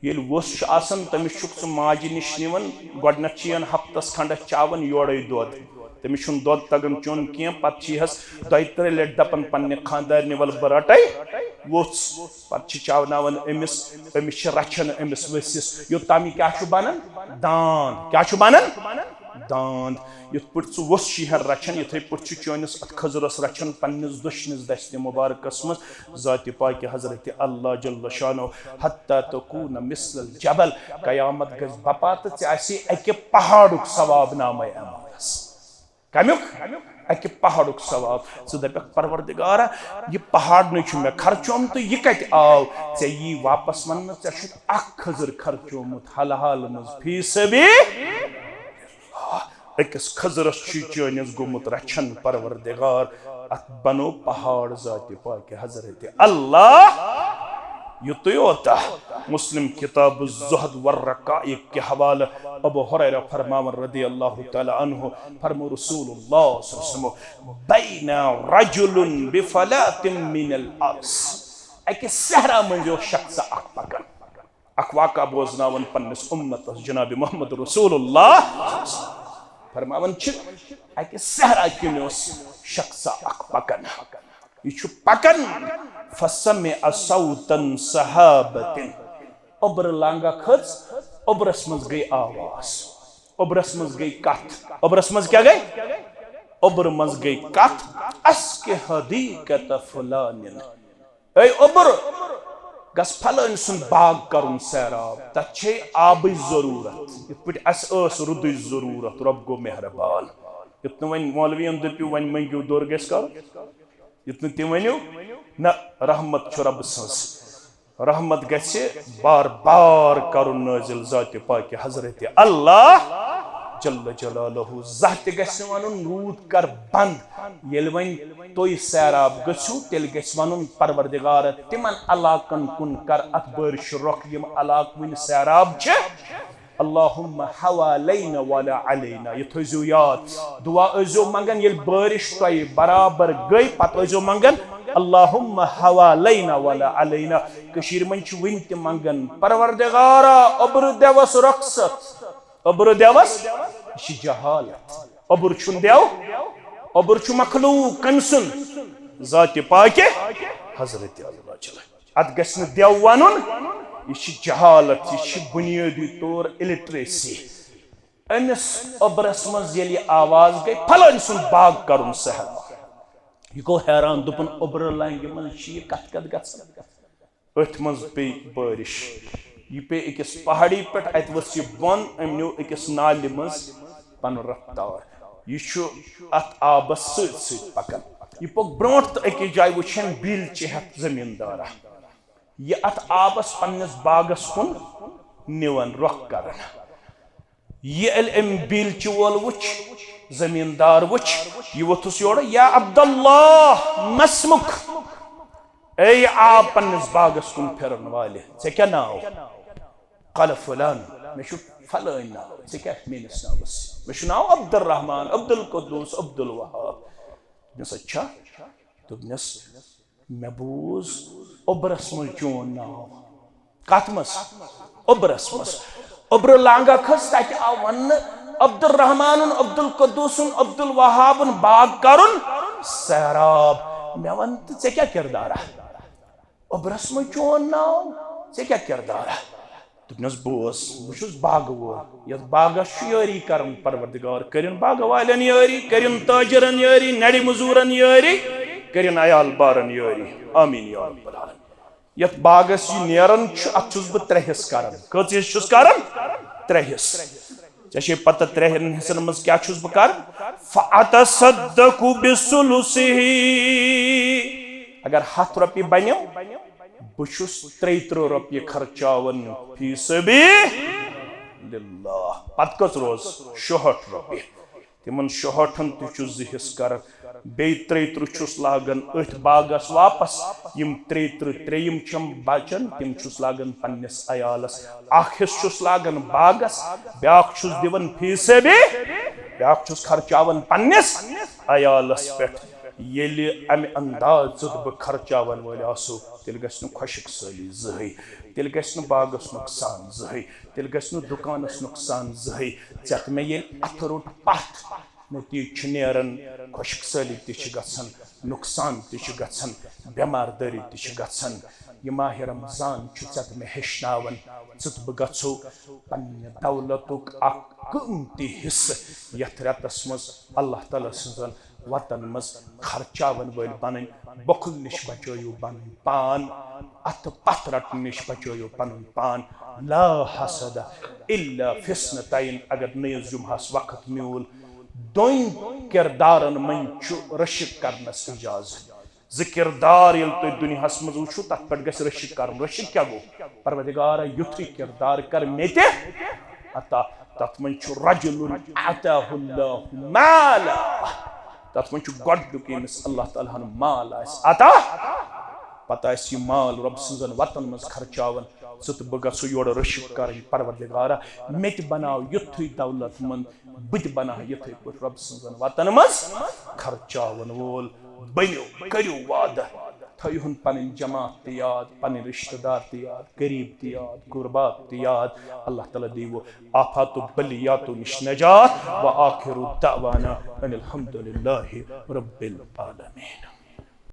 ییٚلہِ وۄژھ چھُ آسان، تٔمِس چھُکھ ژٕ ماجہِ نِش نِوان، گۄڈٕنٮ۪تھ چھِ یِوان ہفتس کھنڈس چاوان یورے دۄد، تٔمِس چھُنہٕ دۄد تگان چیوٚن کینٛہہ، پتہٕ چھِ یِہس دۄیہِ ترٛےٚ لٹہِ دپان پننہِ خانٛدارنہِ، "ولہٕ بہٕ رٹے وۄژھ"۔ پتہٕ چھِ چاوناوان أمِس، أمِس چھِ رچھان أمِس ؤژھِس، یوٚتام یہِ کیٛاہ چھُ بنان؟ داند۔ کیٛاہ چھُ بنان؟ داند۔ یِتھ پٲٹھۍ ژٕ وۄژھ چھُے ہن رچھان، یِتھے پٲٹھۍ چھُ چٲنِس اتھ کھٔزٕرس رچھان پننِس دٔچھنِس دستِ مبارکس منٛز ذاتِ پاکہِ حضرت اللہ جل شانہ، حتی تکون مثل الجبل، قیامت گژھِ بپا تہٕ ژےٚ آسی اکہِ پہاڑُک ثواب نامہ اعمالس۔ کمیُک؟ اکہِ پہاڑُک ثواب۔ ژٕ دپکھ، "پروردگارا، یہِ پہاڑ نَے چھُ مےٚ خرچومُت، یہِ کتہِ آو؟" ژےٚ یی واپس وننہٕ، ژےٚ چھُتھ اکھ کھٔزٕر خرچومُت حل حال منٛز فی سبیل۔ أکِس کھٔزٕرس چھُ چٲنِس گوٚمُت رچھن پروردگار، اتھ بنو پہاڑ ذاتِ پاکہِ حضرت اللہ۔ یُتُے یوت۔ مسلم کتاب الزہد والرقائق کہِ حوالہٕ ابو ہریرہ فرماوان رضی اللہ تعالیٰ عنہ، فرمو رسول اللہ صلی اللہ علیہ وسلم، "بین رجل بفلاة من الارض"، اکہِ صحرا منٛز اوس شخص اکھ پکان۔ اکھ واقعہ بوزناوان پننِس امتس جناب محمد رسول اللہ۔ فرماوان چھِ، اکہِ صحرا کِنۍ اوس شخصا اکھ پکان۔ یہِ چھُ پکان، فسمع صوتا سحابة۔ اوٚبرٕ لنگہ کھٔژ، اوٚبرس منٛز گٔے آواز، اوٚبرس منٛز گٔے کتھ۔ اوٚبرس منٛز کیٛاہ گٔے؟ اوٚبرٕ منٛز گٔے کتھ، "اسقِ حدیقۃ فلانٍ"، اے اوٚبر، گژھ فلٲنۍ سُنٛد باغ کرُن سیراب، تتھ چھے آبٕچ ضروٗرت، یِتھ پٲٹھۍ اسہِ ٲس روٗدٕچ ضروٗرت۔ رۄب گوٚو مہربان، یُتھ نہٕ وۄنۍ مولوین دٔپِو وۄنۍ مٔنگِو دوٚر گژھِ کرُن، یُتھ نہٕ تِم ؤنِو، نہ، رحمت چھُ رۄبہٕ سٕنٛز۔ رحمت گژھِ بار بار کرُن نٲزِل ذاتِ پاکہِ حضرت اللہ جل جلالہ۔ زانٛہہ تہِ گژھِ نہٕ ونُن، "روٗد کر بند"۔ ییٚلہِ وۄنۍ تُہۍ سیراب گٔژھِو، تیٚلہِ گژھِ ونُن، "پروردگارا، تِمن علاقن کُن کر اتھ بٲرِشہِ رۄخ، یِم علاقہٕ وُنہِ سیراب چھِ۔" "اللہم حوالینا ولا علینا"، یہِ تھٲیزیو یاد۔ دعا ٲسۍزیو منگان، ییٚلہِ بٲرِش تۄہہِ برابر گٔے، پتہٕ ٲسۍزیو منگان، "اللہم حوالینا ولا علینا"۔ کٔشیٖرِ منٛز چھِ وٕنہِ تہِ منگان، "پروردگارا، اوٚبرٕ دٮ۪وس رۄخصت، اوٚبرٕ دٮ۪وس"۔ یہِ چھِ جہالت۔ اوٚبُر چھُنہٕ دٮ۪و، اوٚبُر چھُ مخلوق۔ کٔمۍ سُنٛد؟ ذاتِ پاکہِ حضرت اللہ جل۔ اتھ گژھِ نہٕ دٮ۪و ونُن، یہِ چھِ جہالت، یہِ چھِ بنیٲدی طور اِلِٹریسی۔ أمِس اوٚبرس منٛز ییٚلہِ یہِ آواز گٔے، "فلٲنۍ سُنٛد باغ کرُن سہل"، یہِ گوٚو حیران، دوٚپُن، "اوٚبرٕ لنگہِ منٛز چھِ یہِ کتھ کتھ گژھان؟" أتھۍ منٛز پیٚیہِ بٲرِش، یہِ پیٚیہِ أکِس پہاڑی پٮ۪ٹھ، اتہِ ؤژھ یہِ بۄن، أمۍ نیوٗ أکِس نالہِ منٛز پنُن رفتار۔ یہِ چھُ اتھ آبس سۭتۍ سۭتۍ پکان۔ یہِ پوٚک برونٛٹھ تہٕ أکِس جایہِ وٕچھن بیلچہِ ہٮ۪تھ زٔمیٖندارا۔ یہِ اتھ آبس پننِس باغس کُن نِوان، رۄخ کران۔ یہِ ییٚلہِ أمۍ بیلچہِ وول وُچھ، زٔمیٖندار وُچھ، یہِ ووٚتھُس یورٕ، "یا عبداللہ، مسمک، اے آب پننِس باغس کُن پھِرن والہِ، ژےٚ کیٛاہ ناو؟" "قال فلان"، مےٚ چھُ فلٲنۍ ناو، "ژےٚ کیٛاہ میٲنِس ناوس؟" "مےٚ چھُ ناو عبدالرحمان، عبدالقدوس، عبدالوہاب"۔ دوٚپنَس، "اچھا"، دوٚپنَس، "مےٚ بوٗز اوٚبرَس منٛز چون ناو۔" کَتھ منٛز؟ اوٚبرَس منٛز۔ اوٚبرٕ لانٛگا کھٔژ، تَتہِ آو وَننہٕ، "عبدالرحمانُن، عبدالقدوسُن، عبدالوہابُن باغ کَرُن سیراب۔" مےٚ وَن تہٕ، ژےٚ کیٛاہ کِردارا؟ اوٚبرَس منٛز چون ناو، ژےٚ کیٛاہ کِردارا؟ دوٚپنَس، "بوز، بہٕ چھُس باغہٕ وول، یَتھ باغَس چھُ یٲری کَرُن پروردگار، کٔرِن باغہٕ والٮ۪ن یٲری، کٔرِن تٲجِرَن یٲری، نَرِ مٔزوٗرَن یٲری، کٔرِن عیال بارَن یٲری۔ آمیٖن یا رب العالمین۔" یَتھ باغَس یہِ نیران چھُ، اَتھ چھُس بہٕ ترٛےٚ حصہٕ کَران۔ کٔژ حصہٕ چھُس کَران؟ ترٛےٚ حصہٕ۔ ژےٚ چھے پَتہ ترٛٮ۪ن حصَن منٛز کیٛاہ چھُس بہٕ کَران؟ فَأَتَصَدَّقُ بِثُلُثِهِ۔ اگر ہَتھ رۄپیہِ بَنیو، بہٕ چھُس ترٛیہِ تٕرٛہ رۄپیہِ خرچاوان فی سبیل اللہ۔ پتہٕ کٔژ روز؟ شُہٲٹھ رۄپیہِ۔ تِمن شُہٲٹھن تہِ چھُس زٕ حصہٕ کران، بیٚیہِ ترٛیہِ تٕرٛہ چھُس لاگان أتھۍ باغس واپس۔ یِم ترٛیہِ تٕرٛہ ترٛیٚیِم چھِم بچان، تِم چھُس لاگان پننِس عیالس۔ اکھ حصہٕ چھُس لاگان باغس، بیٛاکھ چھُس دِوان فی سبیل، بیٛاکھ چھُس خرچاوان پننِس عیالس پٮ۪ٹھ۔ ییٚلہِ امہِ انداز ژٕ تہٕ بہٕ خرچاون وٲلۍ آسو، تیٚلہِ گژھِ نہٕ خۄشک سٲلی زٕہٕے، تیٚلہِ گژھِ نہٕ باغس نۄقصان زٕہٕے، تیٚلہِ گژھِ نہٕ دُکانس نۄقصان زٕہٕے۔ ژےٚ تہٕ مےٚ ییٚلہِ اتھٕ روٚٹ پتھ، نتیٖجہٕ چھُ نیران، خۄشک سٲلی تہِ چھِ گژھان، نۄقصان تہِ چھُ گژھان، بٮ۪مار دٲری تہِ چھِ گژھان۔ یہِ ماہِ رمضان چھُ ژےٚ تہٕ مےٚ ہیٚچھناوان، ژٕ تہٕ بہٕ گژھو پننہِ دولتُک اکھ قۭمتی حصہٕ یتھ رٮ۪تس منٛز اللہ تعالیٰ سٕنٛزن وتن منٛز خرچاون وٲلۍ بنٕنۍ۔ بخل نِش بچٲیِو پنُن پان، اتھٕ پتھ رٹنہٕ نِش بچٲیِو پنُن پان۔ لا حسد الا فی اثنتین، اگر نٔیِس جمعہس وقت میوٗل، دۄن کردارن منٛز چھُ رشک کرنس اجازت۔ زٕ کردار ییٚلہِ تُہۍ دُنیاہس منٛز وٕچھِو، تتھ پٮ۪ٹھ گژھِ رشک کرُن۔ رشک کیٛاہ گوٚو؟ پروردگارا، یُتھُے کردار کر مےٚ تہِ عطا۔ تتھ منٛز چھُ رجل اعطاہ اللہ مالا، تتھ منٛز چھُ گۄڈنیُک ییٚمِس اللہ تعالیٰ ہن مال آسہِ عطا، پتہٕ آسہِ یہِ مال رۄب سٕنٛزن وتن منٛز خرچاوان۔ ژٕ تہٕ بہٕ گژھو یورٕ رشک کرٕنۍ، پروردگارا، مےٚ تہِ بناو یُتھُے دولت مند، بہٕ تہِ بناو یِتھے پٲٹھۍ رۄب سٕنٛزن وتن منٛز خرچاون وول بٔنِو، کٔرِو وعدٕ، تھٲیہُن پنٕنۍ جماعت تہِ یاد، پنٕنۍ رشتہٕ دار تہِ یاد، قریب تہِ یاد، قربات تہِ یاد۔ اللہ تعالیٰ دیٖوٕ آفات و بلیاتو نِش نجات۔ وآخر دعوانا ان الحمد للہ رب العالمین۔